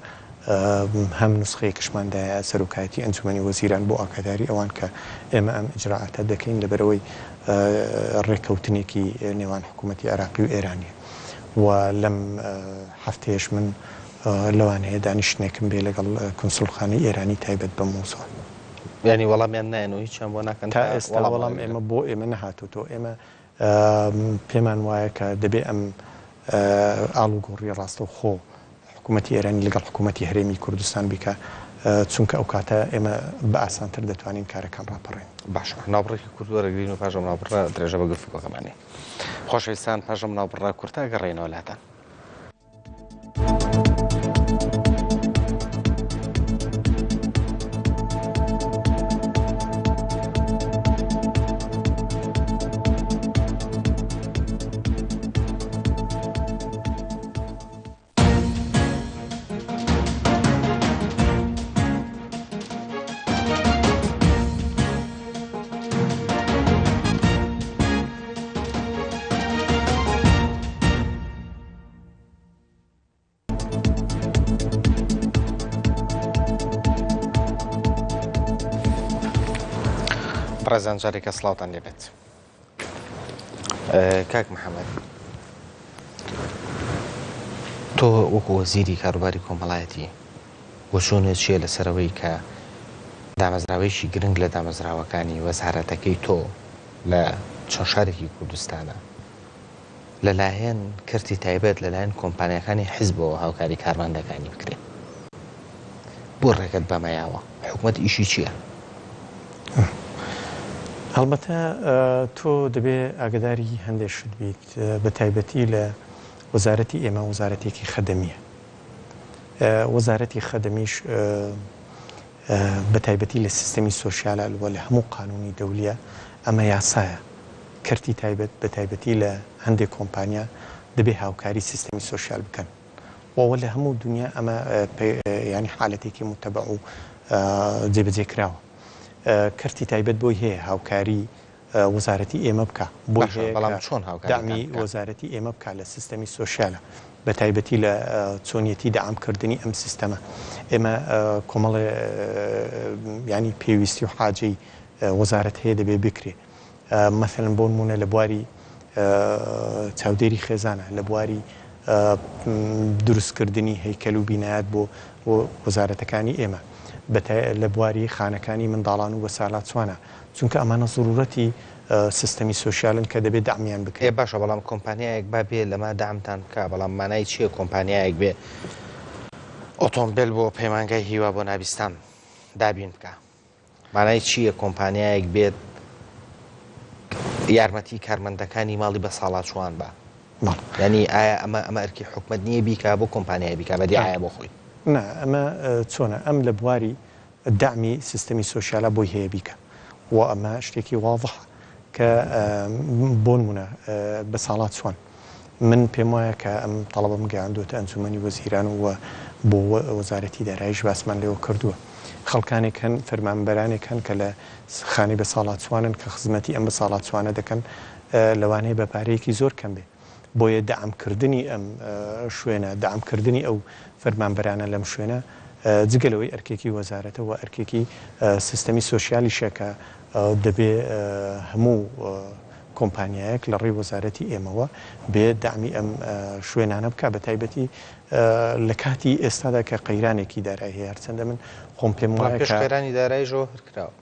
S3: هەم نوسخەیەکشمان دایە سەرۆکایەتی ئەنجومەنی وەزیران بۆ ئاگاداری ئەوان کە ئێمە ئەم ئیجرائاتە دەکەین لەبەرئەوەی ڕێککەوتنێکی نێوان حکوومەتی عێراقی و ئێرانیە و لەم هەفتەیەش من لەوانەیە دانیشتنێکم بێ لەگەڵ کونسوڵخانەی ئێرانی تایبەت بەم مەوزوعە.
S2: یانی وەڵامیان نایەن و هیچیان بۆ ناکەن
S3: تا
S2: تا
S3: ئێستا
S2: وەڵام
S3: وەڵام
S2: وەرگرن؟
S3: ئێمە بۆ ئێمە نەهاتۆتەوە. ئێمە پێمان وایە کە دەبێ ئەم ئاڵوگۆڕیە ڕاستەوخۆ حکوومەتی ئێرانی لەگەڵ حکوومەتی هەرێمی کوردستان بیکا، چونکە ئەو کاتە ئێمە بە ئاسانتر دەتوانین کارەکان ڕاپەڕێنین.
S2: باشە ناوبڕێکی کورت وەرەگرین و پاش ئەم ناوبڕە درێژە بە گفتوگۆکەمان دەین. خۆشەویستان پاش ئەم ناوبڕە کورتە ئەگەڕێینەوە لاتان. بەڕێزان جارێکە سڵاوتان لێبێت. کاک محەممەد تۆ وەکو وەزیری کاروباری کۆمەڵایەتی بۆچوونت چییە لەسەر ئەوەی کە دامەزراوەیەکی گرنگ لە دامەزراوەکانی وەزارەتەکەی تۆ لە چەند شارێکی کوردستانە لەلایەن کەرتی تایبەت لەلایەن کۆمپانیاکانی حیزبەوە هاوکاری کارمەندەکانی بکرێت؟ بۆ ڕێگەت بەمە یاوە؟ حکومەت ئیشی چییە؟
S3: هەڵبەتە تۆ دەبێ ئاگداری هەندێک شت بیت بە تایبەتی لە وەزارەتی ئێمە وەزارەتێکی خەدەمیە وەزارەتی خەدەمیش بە تایبەتی لە سیستەمی سۆسیالە و لە هەموو قانونی دەولیە ئەمە یاسایە کەرتی تایبەت بە تایبەتی لە هەندێک کۆمپانیا دەبێ هاوکاری سیستەمی سۆسیال بکەن وە لە هەموو دنیا ئەمە یانی حالەتێکی موتەبەع و جێبەجێ کراوە. کەرتی تایبەت بۆی هەیە هاوکاری وەزارەتی ئێمە بکا، بۆی
S2: باشە
S3: هەیە
S2: بەڵام
S3: کە
S2: چۆن هاوکاریتان
S3: دەعمی
S2: بکا؟
S3: وەزارەتی ئێمە بکا لە سیستەمی سۆشیالە بە تایبەتی لە چۆنیەتی دەعم کردنی ئەم سیستەمە. ئێمە کۆمەڵێ یانی پێویستی و حاجەی وەزارەت هەیە دەبێ بکرێ. مەسەلەن بۆ نموونە لە بواری چاودێری خێزانە، لە بواری دروستکردنی هەیکەل و بینایات بۆ وەزارەتەکانی ئێمە، لە بواری خانەکانی منداڵان و بەسالاچوانە، چونکە ئەمانە زروورەتی سیستەمی سۆشیالن کە دەبێ دەعمیان
S2: ئێ
S3: بکرێ.
S2: باشە بەڵام کۆمپانیایەک با بێ لەمە دەعمتان بکا، بەڵام مانای چییە کۆمپانیایەک بێ ئۆتۆمبێل بۆ پەیمانگای هیوا بۆ نابیستان دابین بکا؟ مانای چییە کۆمپانیایەک بێت یارمەتی کارمەندەکانی ماڵی بەساڵاچووان با؟ یانی ئایا ئەمە ئەمە ئەرکی حکومەت نییە بیکا بۆ کۆمپانیای بیکا بە دیعایە بۆ خۆی؟
S3: نا ئەمە چۆنە ئەم لە بواری دەعمی سیستەمی سۆشیالا بۆی هەیە بیکا و ئەمە شتێکی وازحە کە بۆنمونە بەساڵاچووان من پێم وایە کە ئەم تەڵەبەم گەیاندووەتە ئەنجوومەنی وەزیران و بۆ وەزارەتی داراییش باسمان لێوە کردووە. خەڵکانێک هەن، فەرمانبەرانێک هەن کە لە خانەی بەساڵاچووانن کە خزمەتی ئەم بەساڵاچووانە دەکەن، لەوانەیە بە پارەیەکی زۆر کەم بێ. بۆیە دەعمکردنی ئەم شوێنە، دەعمکردنی ئەو فەرمانبەرانە لەم شوێنە، جگە لەوەی ئەرکێکی وەزارەتە و ئەرکێکی سیستەمی سۆشیالیشە کە دەبێ هەموو کۆمپانیایەک لە ڕێی وەزارەتی ئێمەوە بێ دەعمی ئەم شوێنانە بکا بە تایبەتی لە کاتی ئێستادا کە قەیرانێکی دارایی هەیە هەرچەندە من خۆم پێم
S2: بەڵام
S3: وایە
S2: پێش
S3: کە
S2: قەیرانی داراییشەوە هەر کراوە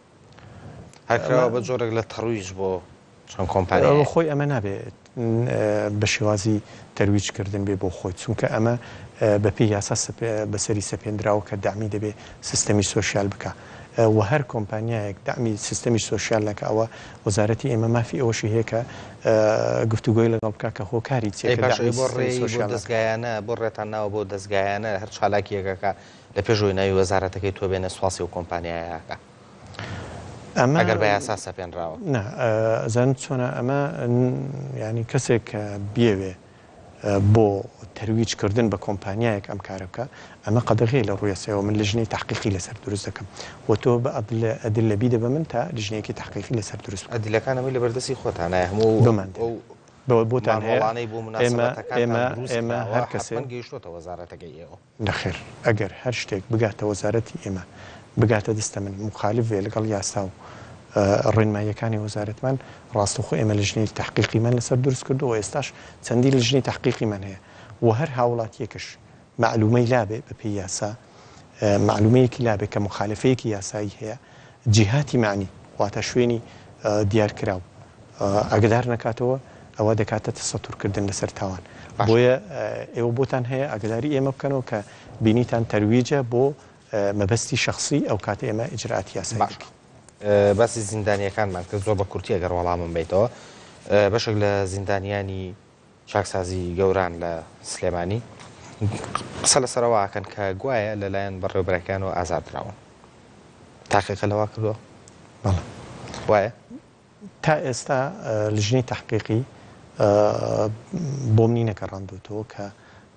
S2: هەر کراوە بە جۆرێک لە تەڕویج بۆ چەند کۆمپانیایەک.
S3: خۆی ئەمە نابێ بە شێوازی تەرویج کردن بێ بۆ خۆی چونکە ئەمە بە پێی یاسا بەسەری سەپێندراوە کە دەعمی دەبێ سیستەمی سۆشیال بکا وە هەر کۆمپانیایەک دەعمی سیستەمی سۆشیال نەکا ئەوە وەزارەتی ئێمە مافی ئەوەشی هەیە کە گفتوگۆی لەگەڵ بکا کە هۆکاری چیە
S2: ئەی
S3: کە
S2: باشە
S3: دەعمی
S2: ئەی بۆ
S3: سیستەمی
S2: ڕێی بۆ
S3: سۆشیال نەکا.
S2: دەزگایانە بۆ ڕێتان ناوە بۆ دەزگایانە هەر چالاکیەک ئەکا لە پێشەوەی ناوی وەزارەتەکەی تۆ بێنێ سوپاسی ئەو کۆمپانیایە ئەکا
S3: ئەمە
S2: ئەگەر بە یاسا سەپێنراوە.
S3: نا ئەزانن چۆنە ئەمە یانی کەسێک کە بیەوێ بۆ تەرویج کردن بە کۆمپانیایەک ئەم کارە بکا ئەمە قەدەغەیە لە ڕووی یاسایەوە من لجنەی تەحقیقی لەسەر دروست دەکەم و تۆ بە ئەدلە بیدە بە من تا لجنەیەکی تەحقیقی لەسەر دروست بکەم.
S2: ئەدلەکان هەمووی لەبەردەستی خۆتانە هەموو
S3: بۆمان
S2: ئەو
S3: دێنن بۆتان هەیە
S2: مانۆڵانەی بۆ
S3: ئێمە
S2: موناسەبەتەکانتان
S3: ئێمە
S2: دروست
S3: ئێمە
S2: کراوە
S3: هەر کەسێ.
S2: حەتمەن گەیشتۆتە وەزارەتەکەی ئێوە.
S3: نەخێر ئەگەر هەر شتێک بگاتە وەزارەتی ئێمە بگاتە دەستە من موخالف بێ لەگەڵ یاسا و ڕێنماییەکانی وەزارەتمان ڕاستەوخۆ ئێمە لجنەی تەحقیقیمان لەسەر دروست کردووە و ئێستاش چەندین لجنەی تەحقیقیمان هەیە و هەر هاوڵاتیەکش مەعلومەی لابێ بەپێی یاسا مەعلومەیەکی لابێ کە موخالەفەیەکی یاسایی هەیە جیهاتی مەعنی واتە شوێنی دیارکراو ئاگدار نەکاتەوە ئەوە دەکاتە تەسەتور کردن لەسەر تاوان
S2: باشە.
S3: بۆیە ئێوە بۆتان هەیە ئاگداری ئێمە بکەنەوە کە بینیتان تەرویجە بۆ مەبەستی شەخسی ئەوکاتە ئێمە ئیجرائاتی یاسایی
S2: باشە
S3: دەکەین.
S2: باسی زیندانیەکانمان کرد زۆر بە کورتی ئەگەر وەڵامم بەیتەوە بەشێک لە زیندانیانی چاکسازی گەوران لە سلێمانی قسە لەسەر ئەوە ئەکەن کە گوایە لەلایەن بەڕێوەبەرەکانەوە ئازار دراون تاقیقە لەوە کردووە؟
S3: بەڵێ.
S2: وایە؟
S3: تا ئێستا لجنەی تەحقیقی بۆ منی نەگەڕاندووەتەوە کە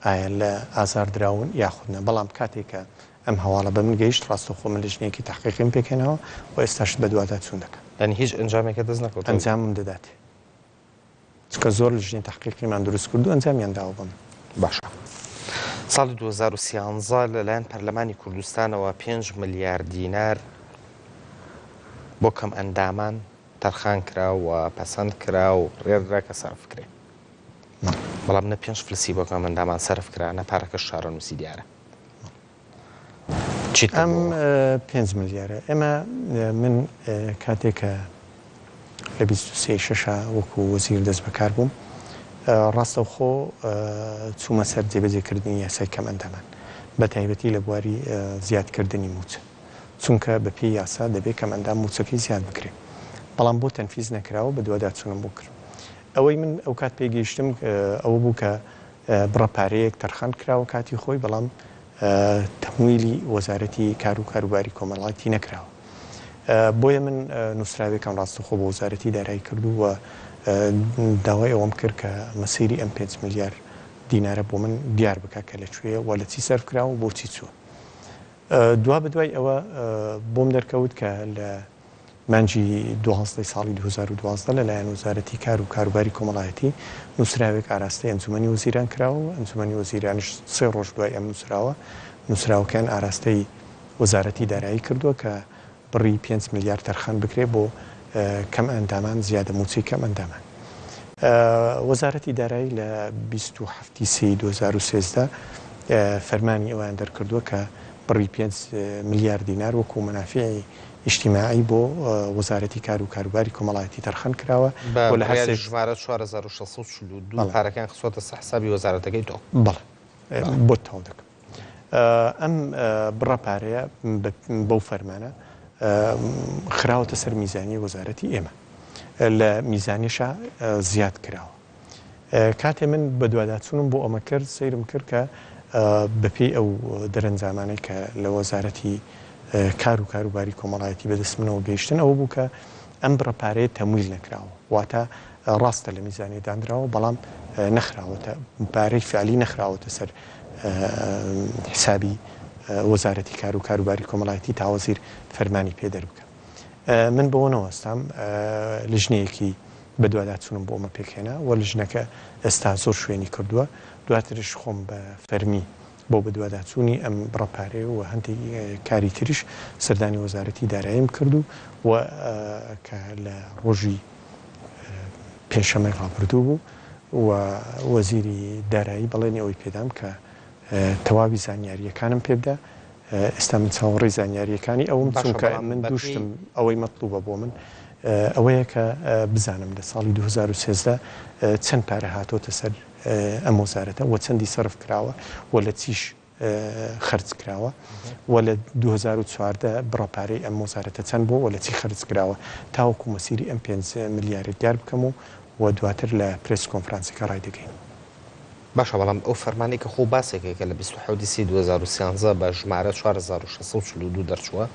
S3: ئایا لە ئازار دراون یاخود نا، بەڵام کاتێک کە ئەم هەواڵە بە من گەیشت ڕاستەوخۆ من لجنەیەکی تەحقیقیم پێکهێناوە و ئێستاش بەدواداچوون دەکەم.
S2: یانی هیچ ئەنجامێکت دەست نەکەوتووە؟
S3: ئەنجامم دەداتێ. چونکە زۆر لجنەی تەحقیقیمان دروست کردو ئەنجامیان داوە بەم.
S2: باشە ساڵی 2013 لەلایەن پەرلەمانی کوردستانەوە 5 ملیار دینار بۆ کەمئەندامان. تەرخان کرا و پەسەند کرا و بڕیاردرا کە سەرف کرێ. بەڵام نە پێنج فلسی بۆ کەمئەندامان سەرف کرا، نە پارەکەش چارەنووسی دیارە. چیت
S3: ئەم پێنج ملیارە ئێمە من کاتێک کە لە 23 شەشا وەکو وەزیر دەست بەکار بووم ڕاستەوخۆ چوومە سەر جێبەجێکردنی یاسای کەمئەندامان بە تایبەتی لە بواری زیادکردنی مووچە چونکە بە پێی یاسا دەبێ کەمئەندام مووچەکەی زیاد بکرێ بەڵام بۆ تەنفیز نەکراوە بەدواداچوونم بۆ کرد ئەوەی من ئەوکات پێی گەیشتم ئەوە بوو کە بڕە پارەیەک تەرخان کراوە کاتی خۆی بەڵام تەمویلی وەزارەتی کار و کاروباری کۆمەڵایەتی نەکراوە. بۆیە من نووسراوێکم ڕاستەوخۆ بۆ وەزارەتی دارایی کرد و داوای ئەوەم کرد کە مەسیری ئەم پێنج ملیار دینارە بۆ من دیار بکا کە لە کوێیە و لە چی سەرف کراوە و بۆچی چووە. دوابەدوای ئەوە بۆم دەرکەوت کە لە مانگی دوازدەی ساڵی 2012 لەلایەن وەزارەتی کار و کاروباری کۆمەڵایەتی نووسراوێک ئاراستەی ئەنجومەنی وەزیران کراوە و ئەنجومەنی وەزیرانیش سێ ڕۆژ دوای ئەم نووسراوە نووسراوەکەیان ئاراستەی وەزارەتی دارایی کردووە کە بڕی پێنج ملیار تەرخان بکرێت بۆ کەمئەندامان زیادە مووچەی کەمئەندامان. وەزارەتی دارایی لە 27 ی سێی 2013 فەرمانی ئەوەیان دەرکردووە کە بڕی پێنج ملیار دینار وەکوو مەنافیعی ئیجتیماعی بۆ وەزارەتی کار و کاروباری کۆمەڵایەتی تەرخان کراوە
S2: بە
S3: و لە هەر
S2: بڕیاری
S3: سێ
S2: ژمارە 4642
S3: بەڵێ.
S2: پارەکەیان خستووەتە سەر حسابی وەزارەتەکەی تۆ.
S3: بەڵێ
S2: بەڵێ.
S3: بۆت تەواو دەکەم. ئەم بڕە پارەیە بەو فەرمانە خراوەتە سەر میزانیەی وەزارەتی ئێمە. لە میزانیەشا زیاد کراوە. کاتێ من بەدواداچوونم بۆ ئەمە کرد، سەیرم کرد کە بەپێی ئەو دەرەنجامانەی کە لە وەزارەتی کار و کاروباری کۆمەڵایەتی بەدەست منەوە گەیشتن ئەوە بوو کە ئەم بڕە پارەیە تەمویل نەکراوە. واتە ڕاستە لە میزانیە دانراوە بەڵام نەخراوەتە پارەی فعلی نەخراوەتە سەر حسابی وەزارەتی کار و کاروباری کۆمەڵایەتی تا وەزیر فەرمانی پێ دەربکا. من بەوە نەوەستام، لیژنەیەکی بەدواداچوونم بۆ ئەمە پێکهێنا و لیژنەکە ئێستا زۆر شوێنی کردووە، دواترش خۆم بە فەرمی بۆ بەدواداچوونی ئەم بڕە پارەیە و هەندێک کاری تریش سەردانی وەزارەتی داراییم کرد و کە لە ڕۆژی پێنجشەممەی ڕابردوو بوو و وەزیری دارایی بەڵێنی ئەوەی پێدام کە تەواوی زانیارییەکانم پێبدا، ئێستا من چاوەڕێی زانیارییەکانی ئەوم،
S2: باشە
S3: چونکە
S2: بەڵام
S3: من دوو
S2: بەپێی.
S3: شتم ئەوەی مەتلوبە بۆ من ئەوەیە کە بزانم لە ساڵی 2013 چەند پارە هاتۆتە سەر ئەم وەزارەتە و چەندی سەرف کراوە و لە چیش خەرج کراوە و لە 2014 بڕە پارەی ئەم وەزارەتە چەند بووە و لە چی خەرج کراوە تاوەکو مەسیری ئەم پێنج ملیارە دیار بکەم و و دواتر لە پرێس کۆنفرانسەکە ڕایدەگەینم.
S2: باشە بەڵام ئەو فەرمانەی کە خۆ باسێکە کە لە 27 ی سێی 2013 بە ژمارە 4642 دەرچووە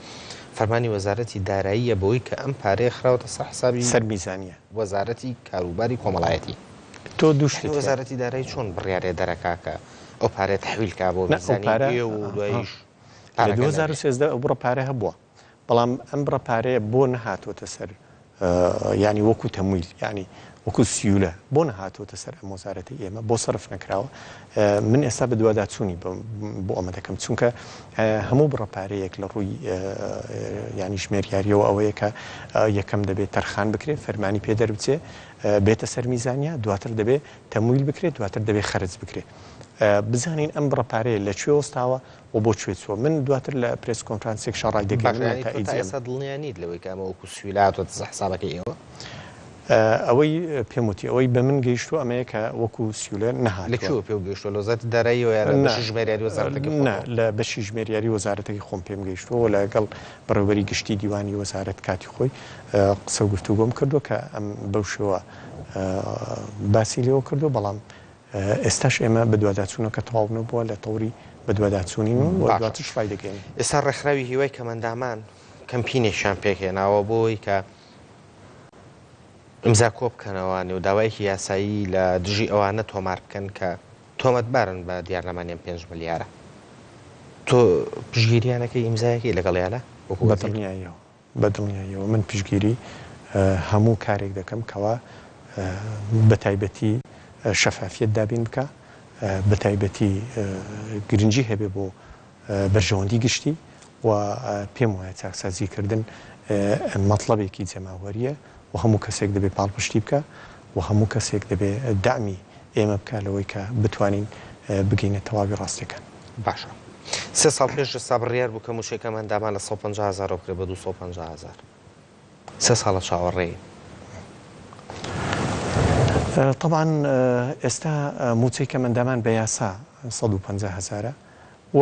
S2: فەرمانی وەزارەتی داراییە بەوەی کە ئەم پارەیە خراوەتە سەر حسابی
S3: سەر میزانیە.
S2: وەزارەتی کاروباری کۆمەڵایەتی.
S3: تۆ دوو شتت
S2: یانی
S3: هەیە.
S2: وەزارەتی دارایی چۆن بڕیارێ دەرەکا کە ئەو پارەیە تەحویل کا بۆ
S3: نا ئەو
S2: میزانی
S3: پارە
S2: ئێوە و دواییش
S3: لە
S2: پارەکە نەبێ؟
S3: 2013 ئەو بڕە پارە هەبووە بەڵام ئەم بڕە پارەیە بۆ نەهاتۆتە سەر یانی وەکو تەمویل یانی وەکو سیولە بۆ نەهاتۆتە سەر ئەم وەزارەتەی ئێمە بۆ سەرف نەکراوە من ئێستا بەدواداچوونی بۆ ئەمە دەکەم چونکە هەموو بڕە پارەیەک لە ڕووی یانی ژمێریاریەوە ئەوەیە کە یەکەم دەبێت تەرخان بکرێت فەرمانی پێ دەربچێ بێتە سەر میزانیا دواتر دەبێت تەمویل بکرێت دواتر دەبێت خەرج بکرێت بزانین ئەم بڕە پارەیە لە کوێ وەستاوە و بۆ کوێ چووە من دواتر لە پرێس کۆنفرانسێکشا
S2: باشە
S3: ڕایدەگەیەنم
S2: یانی تۆ تا
S3: نەتائیجی ئەم.
S2: ئێستا دڵنیا نیت لەوەی کە ئەمە وەکو سویلە هاتووەتە سەر حسابەکەی ئێوە؟
S3: ئەوەی پێم وتی ئەوەی بە من گەیشتووە ئەمەیە کە وەکو سیولە
S2: لە
S3: نەهاتووە.
S2: کوێوە پێو گەیشتووە؟ لە وەزارەتی داراییەوە یا لە
S3: نا
S2: بەشی ژمێریاری وەزارەتەکەی
S3: نا
S2: خۆتەوە؟
S3: لە بەشی ژمێریاری وەزارەتەکەی خۆم پێم گەیشتووە و لەگەڵ بەڕێوەبەری گشتی دیوانی وەزارەت کاتی خۆی قسە و گفتوگۆم کردووە کە ئەم بەو شێوە باسی لێوە کردووە بەڵام ئێستاش ئێمە بەدواداچوونەکە تەواو نەبووە لە تەوری بەدواداچوونین و
S2: باشە
S3: دواترش ڕایدەگەیەنین.
S2: ئێستا ڕێکخراوی هیوای کەمئەندامان کەمپینێکیان پێکهێناوە بۆ ئەوەی کە ئیمزا کۆبکەنەوە و داوایەکی یاسایی لە دژی ئەوانە تۆمار بکەن کە تۆمەتبارن بە دیارنەمانی ئەم پێنج ملیارە. تۆ پشتگیریان ئەکەی ئیمزایەکەی لەگەڵیانە وەکو
S3: بە
S2: وەزیر؟
S3: دڵنیاییەوە. بە دڵنیاییەوە من پشتگیری هەموو کارێک دەکەم کەوا بە تایبەتی شەفافیەت دابین بکا، بە تایبەتی گرنگی هەبێ بۆ بەرژەوەندی گشتی و پێم وایە چاکسازی کردن مەتڵەبێکی جەماوەرییە. و هەموو کەسێک دەبێ پاڵپشتی بکا و هەموو کەسێک دەبێ دەعمی ئێمە بکا لەوەی کە بتوانین بگەینە تەواوی ڕاستیەکان.
S2: باشە سێ ساڵ پێش ئێستا بڕیار بوو کە مووچەی کەمئەندامان لە 150 هەزارەوە بکرێت بە 250 هەزار. سێ ساڵە چاوەڕێین.
S3: تەبعەن ئێستا مووچەی کەمئەندامان بە یاسا 150 هەزارە و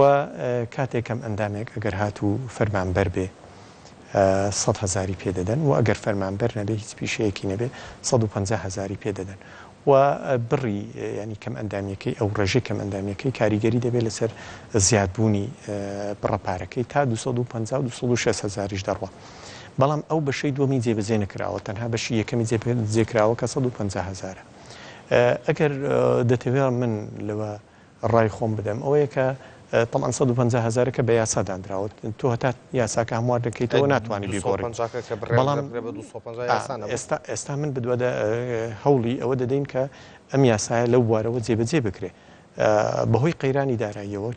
S3: کاتێک کەمئەندامێک ئەگەر هاتوو فەرمانبەر بێ سەد هەزاری پێ دەدەن و ئەگەر فەرمانبەر نەبێ هیچ پیشەیەکی نەبێ 150 هەزاری پێ دەدەن و بڕی یانی کەمئەندامیەکەی ئەو ڕێژەی کەمئەندامیەکەی کاریگەری دەبێت لەسەر زیادبوونی بڕە پارەکەی تا 250 و 260 هەزاریش دەڕوا. بەڵام ئەو بەشەی دووەمی جێبەجێ نەکراوە تەنها بەشی یەکەمی جێبەجێ کراوە کە 150 هەزارە. ئەگەر دەتەوێ من لەوە ڕای خۆم بدەم ئەوەیە کە تەبعەن 150 هەزارەکە بە یاسا دانراوە تۆ هەتا یاساکە هەموار دەکەیتەوە ناتوانانی بیگۆڕی بەڵام ئێستا ئێستا من بدوادە هەوڵی ئەوە دەدەین کە ئەم یاسایە لەو بوارەوە جێبەجێ بکرێ بەهۆی قەیرانی داراییەوە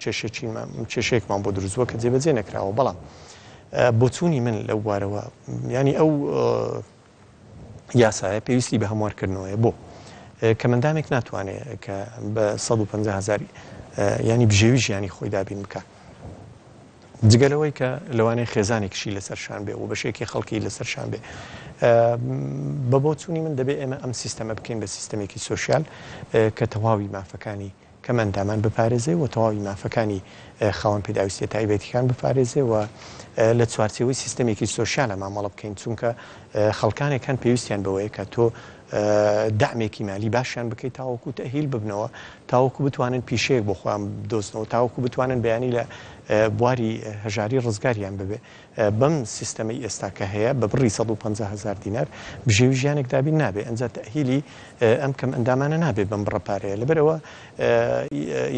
S3: کێشەیەکمان بۆ دروست بووە کە جێبەجێ نەکراوە بەڵام بۆچوونی من لەو بوارەوە ینی ئەو یاسایە پێویستی بە هەموارکردنەوەیە بۆ کەمەندامێک ناتوانێت کە بە 150 هزار ینی بژێوی ژیانی خۆی دابین بکە جگە لەوەی کە لەوانەیە خێزانێکیشی لەسەر شان بێ و بەشێکی خەڵکی لەسەر شان بێ. بە بۆچوونی من دەبێ ئێمە ئەم سیستەمە بکەین بە سیستەمێکی سۆسیال کە تەواوی مافەکانی کەمئەندامان بپارێزێ و تەواوی مافەکانی خاوەن پێداویستیە تایبەتیکان بپارێزێ و لە چوارچێوەی سیستەمێکی سۆسیالە مامەڵە بکەین چونکە خەڵکانێک هەن پێویستیان بەوەیە کە تۆ دەعمێکی مالی باشیان بکەیت تاوەکو تەئهیل ببنەوە، تاوەکو بتوانن پیشەیەک بۆ خۆیان بدۆزنەوە، تاوەکو بتوانن بەیانی لە بواری هەژاری ڕزگاریان ببێ. بەم سیستەمەی ئێستا کە هەیە بە بڕی 150 هەزار دینار بژێوی ژیانێک دابین نابێ، ئەنجا تەئهیلی ئەم کەمئەندامانە نابێ بەم بڕە پارەیە، لەبەرئەوە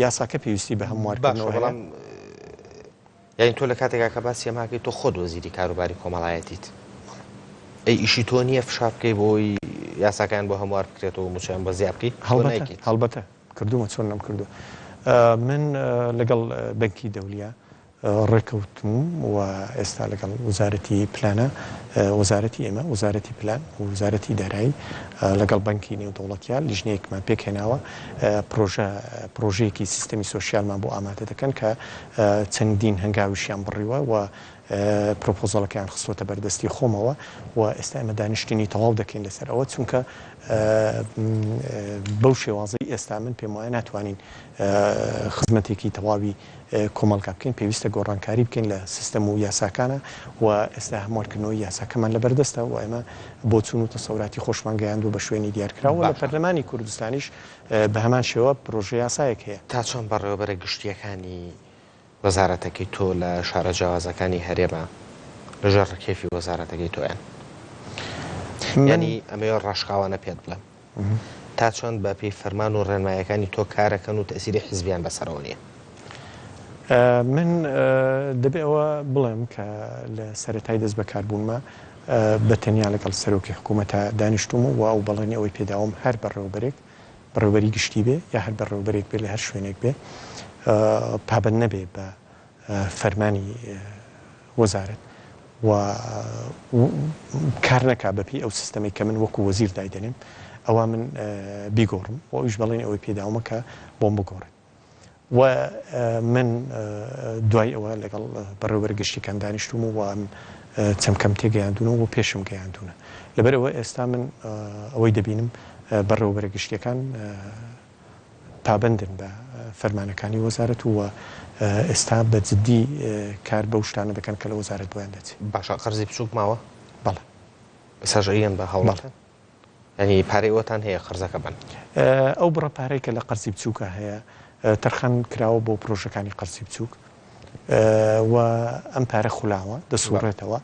S3: یاساکە پێویستی بە
S2: باشە
S3: هەموارکردنەوە هەیە.
S2: بەڵام یانی تۆ لە کاتێکا کە باسی ئەمە ئەکەی تۆ خۆت وەزیری کاروباری کۆمەڵایەتیت ئەی ئیشی تۆ نییە فشار بکەی بۆی یاساکەیان بۆ هەموار بکرێتەوە و موچەیان بۆ زیاد بکەی تۆ
S3: هەڵبەتە
S2: نایکەیت.
S3: هەڵبەتە کردوومە چۆن نەمکردووە من لەگەڵ بەنکی دەولیە ڕێکەوتووم و ئێستا لەگەڵ وەزارەتی پلانە وەزارەتی ئێمە وەزارەتی پلان و وەزارەتی دارایی لەگەڵ بەنکی نێودەوڵەتیا لیژنەیەکمان پێکهێناوە پرۆژە پرۆژەیەکی سیستەمی سۆسیالمان بۆ ئامادە دەکەن کە چەندین هەنگاویشیان بڕیوە و پرۆپۆزەڵەکەیان خستووەتە بەردەستی خۆمەوە و ئێستا ئێمە دانیشتنی تەواو دەکەین لەسەر ئەوە چونکە بەو شێوازەی ئێستا من پێم وایە ناتوانین خزمەتێکی تەواوی کۆمەڵگا بکەین پێویستە گۆڕانکاری بکەین لە سیستەم و یاساکانە و ئێستا هەموارکردنەوەی یاساکەمان لەبەردەستە و ئێمە بۆچوون و تەسەوراتی خۆشمان گەیاندووە بە شوێنی دیارکراو و لە
S2: باشە.
S3: پەرلەمانی کوردستانیش بە هەمان شێوە پرۆژەیاسایەک هەیە.
S2: تا چەند بەڕێوەبەرە گشتییەکانی وەزارەتەکەی تۆ لە شارە جیاوازەکانی هەرێمە لە ژێر ڕکێفی وەزارەتەکەی تۆیان؟
S3: من.
S2: یانی ئەمەوێ ڕاشکاوانە پێت بڵێم تا چەند بە پێی فەرمان و ڕێنمایەکانی تۆ کارەکەن و تەئسیری حیزبیان بەسەرەوە نییە؟
S3: من دەبێ ئەوە بڵێم کە لە سەرەتای دەست بەکاربوونما بە تەنیا لەگەڵ سەرۆکی حکوومەتا دانیشتووم و ئەو بەڵێنی ئەوەی پێداوم هەر بەڕێوەبەرێک بەڕێوەبەری گشتی بێ یا هەر بەڕێوەبەرێک بێ لە هەر شوێنێک بێ پابەند نەبێ بە فەرمانی وەزارەت و کار نەکا بەپێی ئەو سیستەمەی کە من وەکو وەزیر دایدەنێم ئەوا من بیگۆڕم و ئەویش بەڵێنی ئەوەی پێداومە کە بۆم بگۆڕێت. و من دوای ئەوە لەگەڵ بەڕێوەبەرە گشتیەکان دانیشتووم و ئەم چەمکەم تێگەیاندوون و پێشم گەیاندوونە. لەبەر ئەوە ئێستا من ئەوەی دەبینم بەڕێوەبەرە گشتیەکان پابەندن بە فەرمانەکانی وەزارەت و ئێستا بە جدی کار بەو شتانە دەکەن کە لە وەزارەت بۆیان دەچێت.
S2: باشە قەرزی بچووک ماوە؟
S3: بەڵێ.
S2: ئێستاش ئەیەن بە
S3: بەڵێ.
S2: هاوڵاتیان؟ یانی پارەی ئەوەتان هەیە قەرزەکە بەن؟
S3: ئەو بڕە پارەی کە لە قەرزی بچووکا هەیە تەرخان کراوە بۆ پرۆژەکانی قەرزی بچووک و ئەم پارە خولاوە دەسوڕێتەوە.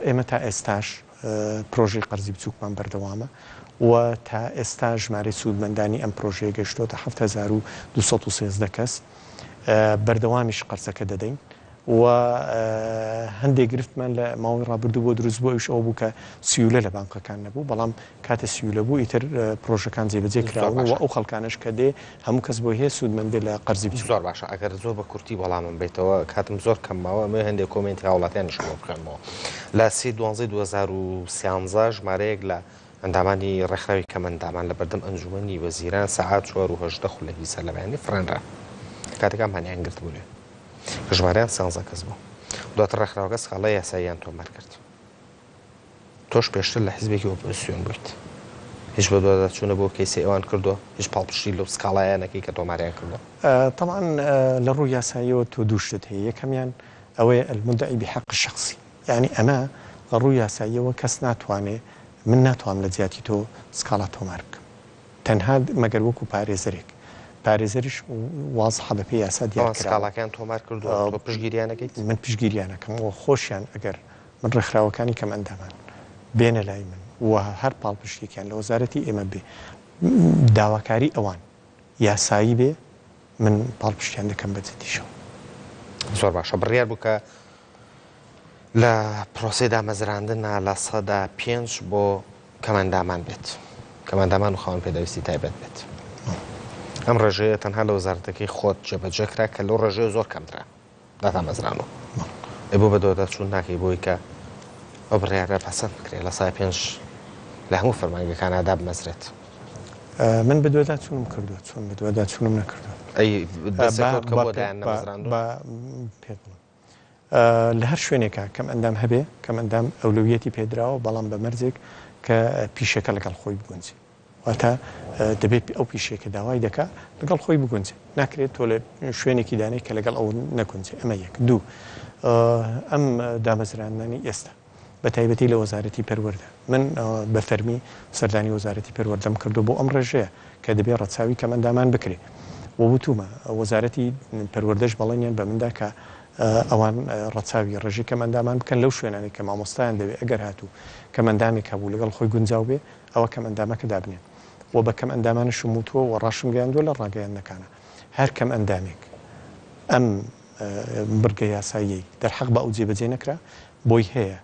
S3: ئێمە تا ئێستاش پرۆژەی قەرزی بچووکمان بەردەوامە و تا ئێستا ژمارەی سوودمەندانی ئەم پرۆژەیە گەیشتۆتە 7213 کەس. بەردەوامیش قەرزەکە دەدەین. و هەندێک گرفتمان لە ماوەی ڕابردوو بۆ دروست بوو ئەویش ئەوە بوو کە سیولە لە بانقەکان نەبوو بەڵام کاتێ سیولە بوو ئیتر پرۆژەکان جێبەجێ کراون و ئەو خەڵکانەش کە دێ هەموو کەس بۆی هەیە سوودمەند بێ لە قەرزی بچووک.
S2: زۆر باشە ئەگەر زۆر بە کورتی وەڵامم بەیتەوە کاتم زۆر کەم ماوە ئەمەوێ هەندێک کۆمێنتی هاوڵاتیانیشم بۆ بخوێنمەوە لە سێ دوانزەی 2013 ژمارەیەک لە ئەندامانی ڕێکخراوی کەمئەندامان لە بەردەم ئەنجومەنی وەزیران سەعات چوار و 18 خولەکی سەرلەبەیانی فڕێنران لە کاتێکا مانیان گرتبوو لێ کە ژمارەیان سیانزە کەس بوو دواتر ڕێکخراوەکە سکاڵای یاساییان تۆمار کرد. تۆش پێشتر لە حیزبێکی ئۆپۆزسیۆن بوویت. هیچ بەدواداچوونە بۆ کەیسەی ئەوان کردووە؟ هیچ پاڵپشتی لەو سکاڵایە نەکەی کە تۆماریان کردووە؟
S3: تەبعەن لە ڕووی یاساییەوە تۆ دوو شتت هەیە، یەکەمیان ئەوەیە المدعی بحق الشخصی یانی ئەمە لە ڕووی یاساییەوە کەس ناتوانێ من ناتوانم لە جیاتی تۆ سکاڵا تۆمار بکەم تەنها مەگەر وەکو پارێزەرێک، پارێزەریش وازحە بەپێی یاسا دیار
S2: ئەوان
S3: کراوە.
S2: سکاڵاکەیان تۆمار کردووە، تۆ پشتگیریان ئەکەیت؟
S3: من پشتگیریان ئەکەم و خۆشیان ئەگەر من ڕێکخراوەکانی کەمئەندامان بێنە لای من و هەر پاڵپشتێکیان لە وەزارەتی ئێمە بێ داواکاری ئەوان یاسایی بێ من پاڵپشتیان دەکەم بە جدیشەوە.
S2: زۆر باشە بڕیار بوو کە لە پرۆسەی دامەزراندنا 5% بۆ کەمئەندامان بێت کەمئەندامان و خاوەن پێداویستی تایبەت بێت ئەم ڕێژەیە تەنها لە وەزارەتەکەی خۆت جێبەجێ کرا کە لەو ڕێژەیە زۆر کەمترە. دادامەزرانوە ئەی بۆ بەدواداچوون ناکەی بۆی کە ئەو بڕیارە پەسەند بکرێت لە سای پێنج لە هەموو فەرمانگەکانا دابمەزرێت؟
S3: من بەدواداچوونم کردووە چۆن بەدواداچوونم نەکردووە؟
S2: ئەی دەست کەوت کە بۆ دایان نەمەزراندووە؟
S3: با پێت بڵێم لە هەر شوێنێکا کەمئەندام هەبێ کەمئەندام ئەولەویەتی پێدراوە بەڵام بە مەرجێک کە پیشەکە لەگەڵ خۆی بگونجێ. واتە دەبێت ئەو پیشەی کە داوای دەکا لەگەڵ خۆی بگونجێ. ناکرێت تۆ لە شوێنێکی دانێی کە لەگەڵ ئەو نەگونجێ. ئەمە یەک. دوو، ئەم دامەزراندنانەی ئێستا بە تایبەتی لە وەزارەتی پەروەردە، من بە فەرمی سەردانی وەزارەتی پەروەردەم کردووە بۆ ئەم ڕێژەیە کە دەبێ ڕەچاوی کەمئەندامان بکرێ و وتوومە وەزارەتی پەروەردەش بەڵێنیان بە من دا کە ئەوان ڕەچاوی ڕێژەی کەمئەندامان بکەن لەو شوێنانەی کە مامۆستایان دەوێ ئەگەر هاتوو کەمئەندامێک هەبوو لەگەڵ خۆی گونجاو بێ ئەوە کەمئەندامەکە دابنێن و بە کەمئەندامانشم وتووە و ڕاشمگەیاندووە لە ڕاگەیاندنەکانا هەر کەمئەندامێک ئەم بڕگە یاساییەی دەرحەق بە ئەو جێبەجێ نەکرا بۆی هەیە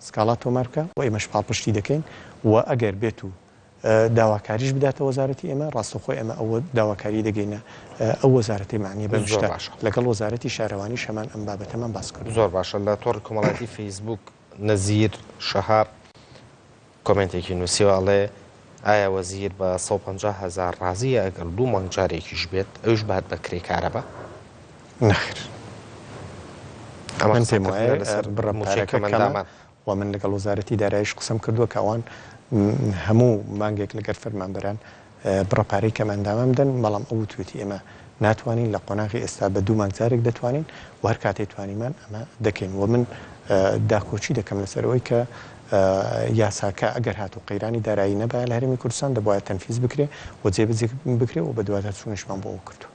S3: سکاڵا تۆمار بکا و ئێمەش پاڵپشتی دەکەین و ئەگەر بێت و داواکاریش بداتە وەزارەتی ئێمە ڕاستەوخۆ ئێمە ئەو داواکاریی دەگەینە ئەو وەزارەتەی مەعنیە بەم شتە لەگەڵ وەزارەتی شارەوانیش هەمان ئەم بابەتەمان باس کردووە.
S2: زۆر باشە لە تۆڕی کۆمەڵایەتی فەیسبووک نەزیر شەهاب کۆمێنتێکی نووسیوە ئەڵێ ئایا وەزیر بە 150 هەزار ڕازیە ئەگەر دوو مانگ جارێکیش بێت ئەویش بات بە کرێی کارەبا؟
S3: نەخێر
S2: ئەمە
S3: من پێم
S2: قسەکردنە
S3: وایە
S2: لەسەر
S3: بڕە
S2: مووچەی
S3: پارەکە کەمە
S2: کەمئەندامان.
S3: و من لەگەڵ وەزارەتی داراییش قسەم کردووە کە ئەوان هەموو مانگێک لەگەر فەرمانبەران بڕە پارەی کەمئەندامان بدەن، بەڵام ئەو وتوێتی ئێمە ناتوانین لە قۆناغی ئێستا بە دوو مانگ جارێک دەتوانین و هەر کاتێ توانیمان ئەمە دەکەین و من داکۆکی دەکەم لەسەر ئەوەی کە یاساکە ئەگەر هاتوو قەیرانی دارایی نەبایە لە هەرێمی کوردستان دەبوایە تەنفیز بکرێ و جێبەجێ بکرێ و بەدواداچوونیشمان بۆ ئەوە کردووە.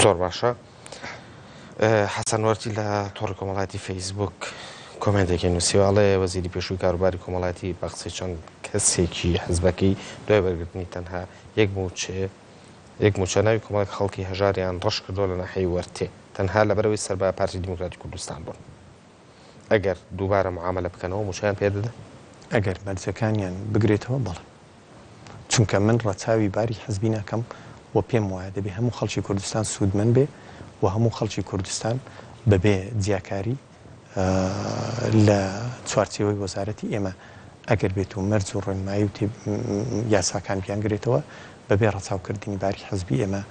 S2: زۆر باشە. حەسەن وەرتی لە تۆڕی کۆمەڵایەتی فەیسبوک کۆمێنتێکی نووسیوە ئەڵێ وەزیری پێشووی کاروباری کۆمەڵایەتی بە قسەی چەند کەسێکی حزبەکەی دوای وەرگرتنی تەنها یەک مووچێ یەک مووچە ناوی کۆمەڵێک خەڵکی هەژاریان ڕەش کردووە لە ناحیەی وەرتێ تەنها لەبەرئەوەی سەر بە پارتی دیموکراتی کوردستان بوون ئەگەر دووبارە معامەلە بکەنەوە مووچەیان پێ دەدەن؟
S3: ئەگەر مەرجەکانیان بگرێتەوە بەڵێ. چونکە من ڕەچاوی باری حزبی ناکەم و پێم وایە دەبێ هەموو خەڵکی کوردستان سوودمەند بێ و هەموو خەڵکی کوردستان بەبێ جیاکاری لە چوارچێوەی وەزارەتی ئێمە ئەگەر بێت و مەرج و ڕێنمایی و یاساکان بیانگرێتەوە بەبێ ڕەچاوکردنی باری حزبی ئێمە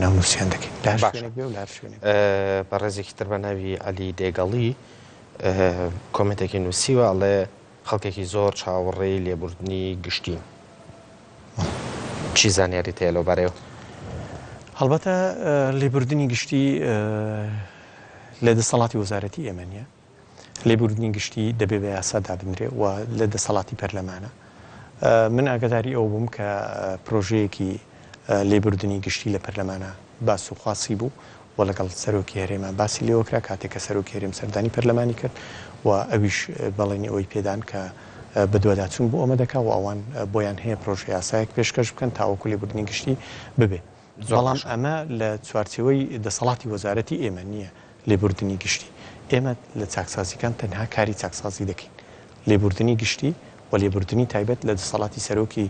S3: ناونووسیان دەکەین لە هەر
S2: باشە
S3: شوێنێک بێ و لە هەر شوێنێک بێ.
S2: بەڕێزێکی تر بە ناوی عەلی دێگەڵی کۆمێنتێکی نووسیوە ئەڵێ خەڵکێکی زۆر چاوەڕێی لێبوردنی گشتین. چی زانیاریت هەیە لەو بارەیەوە؟
S3: هەڵبەتە لێبوردنی گشتی لە دەسەڵاتی وەزارەتی ئێمە نییە. لێبوردنی گشتی دەبێ بە یاسا دابنرێ و لە دەسەڵاتی پەرلەمانە. من ئاگاداری ئەوە بووم کە پرۆژەیەکی لێبوردنی گشتی لە پەرلەمانا باس و خواسی بوو و لەگەڵ سەرۆکی هەرێما باسی لێوە کرا کاتێک کە سەرۆکی هەرێم سەردانی پەرلەمانی کرد و ئەویش بەڵێنی ئەوەی پێدان کە بەدواداچوون بۆ ئەمە دەکا و ئەوان بۆیان هەیە پرۆژە یاسایەک پێشکەش بکەن تاوەکو لێبوردنی گشتی ببێ.
S2: زۆر
S3: بەڵام
S2: باشە.
S3: ئەمە لە چوارچێوەی دەسەڵاتی وەزارەتی ئێمە نییە. لێبوردنی گشتی. ئێمە لە چاکسازیکان تەنها کاری چاکسازی دەکەین. لێبوردنی گشتی و لێبوردنی تایبەت لە دەسەڵاتی سەرۆکی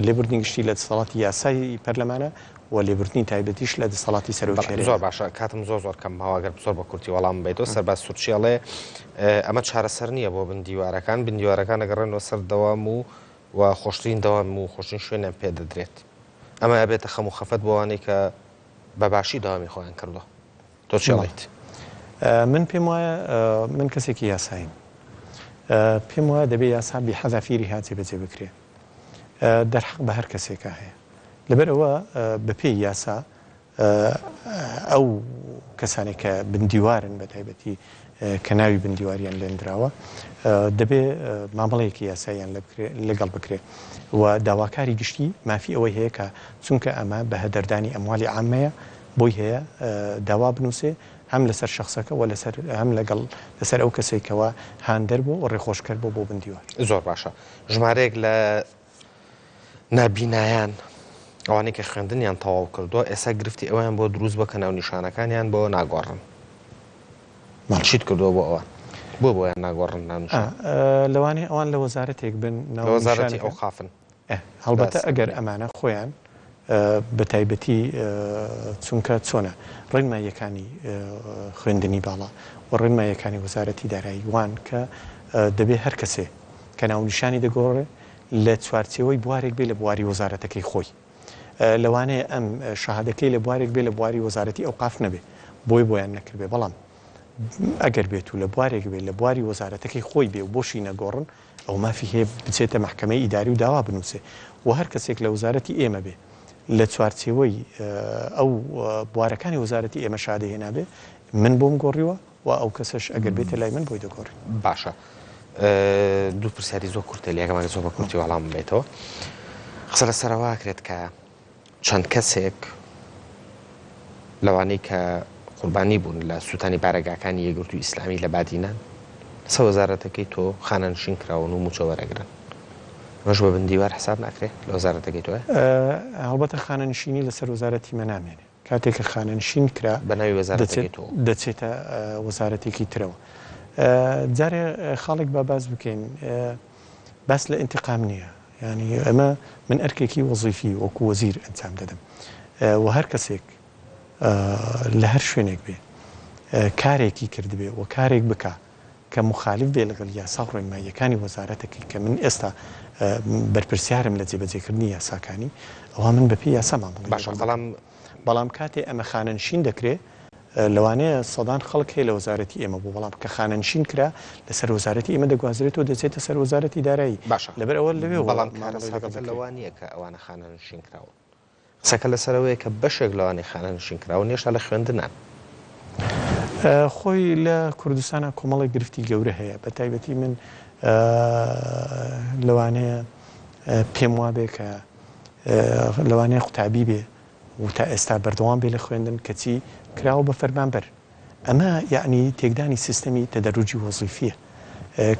S3: لێبوردنی گشتی لە دەسەڵاتی یاسای پەرلەمانە و لێبوردنی تایبەتیش لە دەسەڵاتی سەرۆکی
S2: هەرێمە. زۆر باشە کاتم زۆر زۆر کەم ماوە گەر زۆر بە کورتی وەڵامم بەیتەوە سەرباز سورچی ئەڵێ ئەمە چارەسەر نییە بۆ بندیوارەکان بندیوارەکان ئەگەڕێنەوە سەر دەوام و و خۆشترین دەوام و خۆشترین شوێنیان پێ دەدرێت ئەمە ئەبێتە خەم و خەفەت بۆ ئەوانەی کە بە باشی دەوامی خۆیان کردووە. تۆ چی ئەڵێیت؟
S3: من پێم وایە من کەسێکی یاساییم پێم وایە دەبێ یاسا بحذافیرها جێبەجێ بکرێ دەرحەق بە هەر کەسێکا هەیە لەبەر ئەوە بەپێی یاسا ئەو کەسانێک کە بندیوارن بە تایبەتی کە ناوی بندیواریان لێندراوە دەبێ مامەڵەیەکی یاساییان لەگەڵ بکرێ و داواکاری گشتی مافی ئەوەی هەیە کە چونکە ئەمە بە هەدەردانی ئەموالی عامەیە بۆی هەیە داوا بنووسێ هەم لەسەر شەخسەکە و لەسەر هەم لەگەڵ لەسەر ئەو کەسەی کەوا هاندەر بووە و ڕێخۆشکەر بووە بۆ بندیوار.
S2: زۆر باشە ژمارەیەک لە نابینایان ئەوانەی کە خوێندنیان تەواو کردووە ئێستا گرفتی ئەویان بۆ دروست بە کە ناونیشانەکانیان بۆ ناگۆڕن چیت کردووە بۆ ئەوان بۆ بۆیان ناگۆڕن ناونیشان؟
S3: لەوانەیە ئەوان لە وەزارەتێک بن
S2: لە وەزارەتی ئەوقافن.
S3: هەڵبەتە ئەگەر ئەمانە خۆیان بە تایبەتی چونکە چۆنە ڕێنماییەکانی خوێندنی باڵا و ڕێنماییەکانی وەزارەتی دارایی وان کە دەبێ هەر کەسێ کە ناونیشانی دەگۆڕێ لە چوارچێوەی بوارێک بێ لە بواری وەزارەتەکەی خۆی لەوانەیە ئەم شەهادەکەی لە بوارێک بێ لە بواری وەزارەتی ئەوقاف نەبێ بۆی بۆیان نەکردبێ بەڵام ئەگەر بێت و لە بوارێک بێ لە بواری وەزارەتەکەی خۆی بێ و بۆشی نەگۆڕن ئەو مافی هەیە بچێتە مەحکەمەی ئیداری و داوا بنووسێ و هەر کەسێک لە وەزارەتی ئێمە بێ لە چوارچێوەی ئەو بوارەکانی وەزارەتی ئێمە شادەی هێنابێ من بۆم گۆڕیوە و ئەو کەسەش ئەگەر بێتە لای من بۆی دەگۆڕین.
S2: باشە دوو پرسیاری زۆر کورتە لەگەڵ زۆر بە کورتی وەڵام بێتەوە قسە لەسەر ئەوە ئەکرێت کە چەند کەسێک لەوانەی کە قوربانی بوون لە سووتانی بارەگاکانی یەکگرتووی ئیسلامی لە بادینان لەسەر وەزارەتەکەی تۆ خانەنشین کراون و مووچە وەرەگرن. ئەمەش بە بندیوار حساب ناکرێ لە وەزارەتەکەی تۆیە؟
S3: هەڵبەتە خانەنشینی لەسەر وەزارەتی مە نامێنێ. کاتێک کە خانەنشین کرا
S2: بە ناوی وەزارەتەکەی تۆ.
S3: دەچێتە وەزارەتێکی ترەوە. جارێ خاڵێک با باس بکەین. باس لە ئینتقام نییە. یانی ئەمە من ئەرکێکی وەزیفی وەکو وەزیر ئەنجام دەدەم و هەر کەسێک لە هەر شوێنێک بێ کارێکی کردبێ و کارێک بکا کە موخالیف بێ لەگەڵ یاسا و ڕێنماییەکانی وەزارەتەکەی کە من ئێستا بەرپرسیارم لە جێبەجێکردنی یاساکانی ئەوا من بەپێی یاسا مامەڵەی
S2: باشە
S3: لەگەڵ
S2: بەڵام
S3: دەکەم. بەڵام کاتێ ئەمە خانەنشین دەکرێ لەوانەیە سەدان خەڵک هەیە لە وەزارەتی ئێمە بوو بەڵام کە خانەنشین کرا لەسەر وەزارەتی ئێمە دەگوازرێتەوە دەچێتە سەر وەزارەتی دارایی
S2: باشە
S3: لەبەر ئەوە لەوێوە
S2: بەڵام
S3: مامەڵەی لەگەڵ
S2: کارەساتەکە
S3: دەکرێ.
S2: لەوە نییە کە ئەوانە خانەنشین کراون قسەکە لەسەر ئەوەیە کە بەشێک لەوانەی خانەنشین کراون هێشتا لە خوێندنان.
S3: خۆی لە کوردستانا کۆمەڵێک گرفتی گەورە هەیە بە تایبەتی من لەوانەیە پێم وابێ کە لەوانەیە قوتابی بێ و تا ئێستا بەردەوام بێ لە خوێندن کەچی کراوە بە فەرمانبەر ئەمە یەعنی تێکدانی سیستەمی تەدەروجی وەزیفیە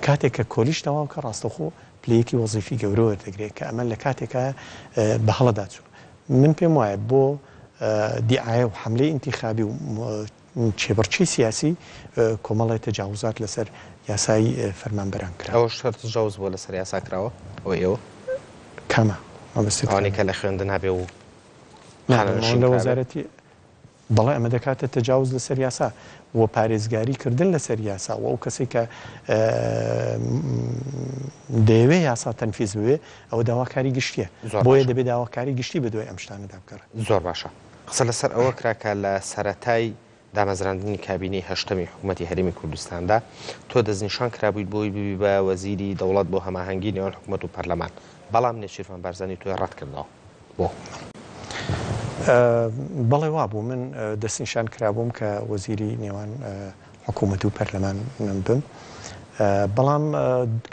S3: کاتێک کە کۆلیژ تەواو کە ڕاستەوخۆ پلەیەکی وەزیفی گەورە وەردەگرێت کە ئەمە لە کاتێکا بە هەڵەدا چوو من پێم وایە بۆ دیعایە و حەملەی ئینتیخابی و کێبڕکێی سیاسی کۆمەڵێ تەجاوزات لەسەر یاسای فەرمانبەران کراوە.
S2: ئەوەش هەر تەجاوز بووە لەسەر یاسا کراوە ئەوەی ئێوە؟
S3: کامە مەبەستت
S2: ئەوانەی
S3: کامە؟
S2: کە لە خوێندنا بێ و
S3: نا
S2: خانەنشین
S3: لە
S2: کرابێ؟
S3: وەزارەتی بەڵێ ئەمە دەکاتە تەجاوز لەسەر یاسا و پارێزگاری کردن لەسەر یاسا و ئەو کەسەی کە دەیەوێ یاسا تەنفیز ببێ ئەوە داواکاری گشتیە
S2: زۆر
S3: بۆیە
S2: باشە.
S3: دەبێ داواکاری گشتی بەدوای ئەم شتانەدا بگەڕێ.
S2: زۆر باشە. قسە لەسەر ئەوە کرا کە لە سەرەتای دامەزراندنی کابینەی هەشتەمی حکومەتی هەرێمی کوردستاندا تۆ دەستنیشان کرابوویت بۆی ببی بە وەزیری دەوڵەت بۆ هەماهەنگی نێوان حکومەت و پەرلەمان، بەڵام نێچیرڤان بارزانی تۆی ڕەتکردەوە. بۆ؟
S3: بەڵێ وابوو، من دەستنیشان کرابووم کە وەزیری نێوان حکومەت و پەرلەمان بم، بەڵام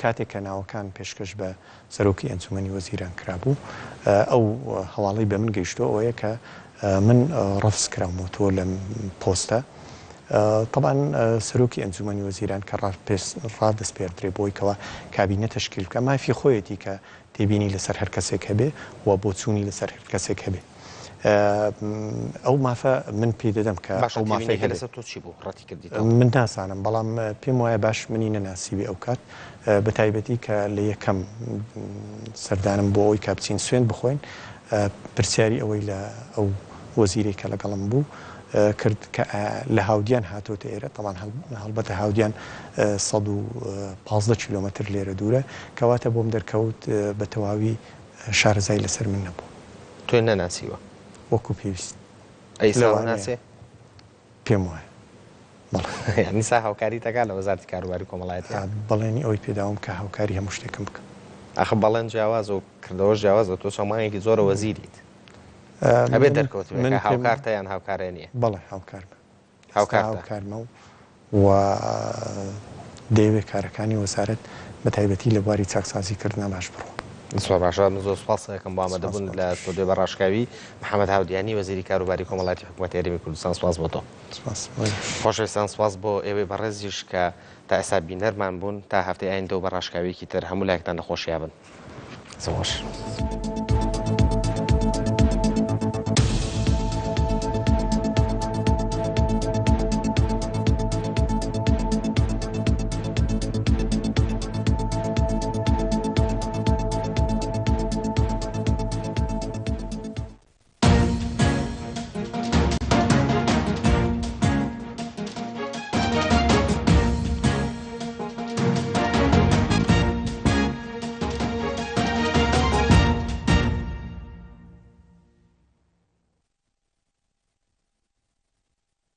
S3: کاتێک کە ناوەکان پێشکەش بە سەرۆکی ئەنجومەنی وەزیران کرابوو، ئەو هەواڵەی بە من گەیشتووە ئەوەیە کە من ڕەفز کراومەتەوە لەم پۆستە. تەبعەن سەرۆکی ئەنجومەنی وەزیران کە ڕادەسپێردرێ بۆی کەوا کابینە تەشکیل بکا، مافی خۆیەتی کە تێبینی لەسەر هەر کەسێک هەبێ و بۆچوونی لەسەر هەر کەسێک هەبێ. ئەو مافە من پێی دەدەم کە
S2: باشە
S3: ئەو مافەی
S2: تێبینیەکە
S3: هەبێ.
S2: لەسەر تۆ چی بوو ڕەتی کردیتەوە؟
S3: من نازانم بەڵام پێم وایە باش منی نەناسیبێ ئەو کات بە تایبەتی کە لە یەکەم سەردانم بۆ ئەوەی کە بچین سوێند بخۆین پرسیاری ئەوەی لە ئەو وەزیرەی کە لەگەڵم بوو کرد کە لە هاودیان هاتۆتە ئێرە تەبعەن هەڵبەتە هاودیان 115 کیلۆمەتر لێرە دوورە کەواتە بۆم دەرکەوت بە تەواوی شارەزای لەسەر من نەبوو.
S2: تۆی نەناسیوە؟
S3: وەکو پێویست.
S2: ئەی سا
S3: لەوانەیە.
S2: ناسێ؟
S3: پێم وایە بەڵێ.
S2: یانی سا هاوکاریت ئەکا لە وەزارەتی کاروباری کۆمەڵایەتیە؟
S3: بەڵێنی ئەوەی پێداوم کە هاوکاری هەموو شتێکم بکەم.
S2: ئاخر بەڵێن جیاوازە و کردەوەش جیاوازە، تۆ چەند مانگێکی زۆرە وەزیریت. ئەبێ دەرکەوتبێ
S3: من
S2: کە
S3: پێم
S2: هاوکارتە یان هاوکارێ نییە.
S3: بەڵێ هاوکارمە. ئێستا
S2: هاوکارتە.
S3: هاوکارمە و و دەیەوێ کارەکانی وەزارەت بە تایبەتی لە بواری چاکسازی کردنا باش بڕوا.
S2: زۆر باشە من زۆر سوپاست ئەکەم بۆ
S3: سپاس
S2: ئامادەبوونت
S3: بۆ
S2: لە
S3: تۆش.
S2: ستۆدیۆ بە ڕاشکاوی. محەمەد هاودیانی وەزیری کاروباری کۆمەڵایەتی حکوومەتی هەرێمی کوردستان سوپاس بۆ تۆ.
S3: سپاس بۆ ئێوەش.
S2: خۆشەویستان سوپاس بۆ ئێوەی بەڕێزیش کە تا ئێستا بینەرمان بوون. تا هەفتەی ئایندە و بە ڕاشکاوییەکی تر هەموو لایەکتان لە خۆشیا بن. دەست خۆش.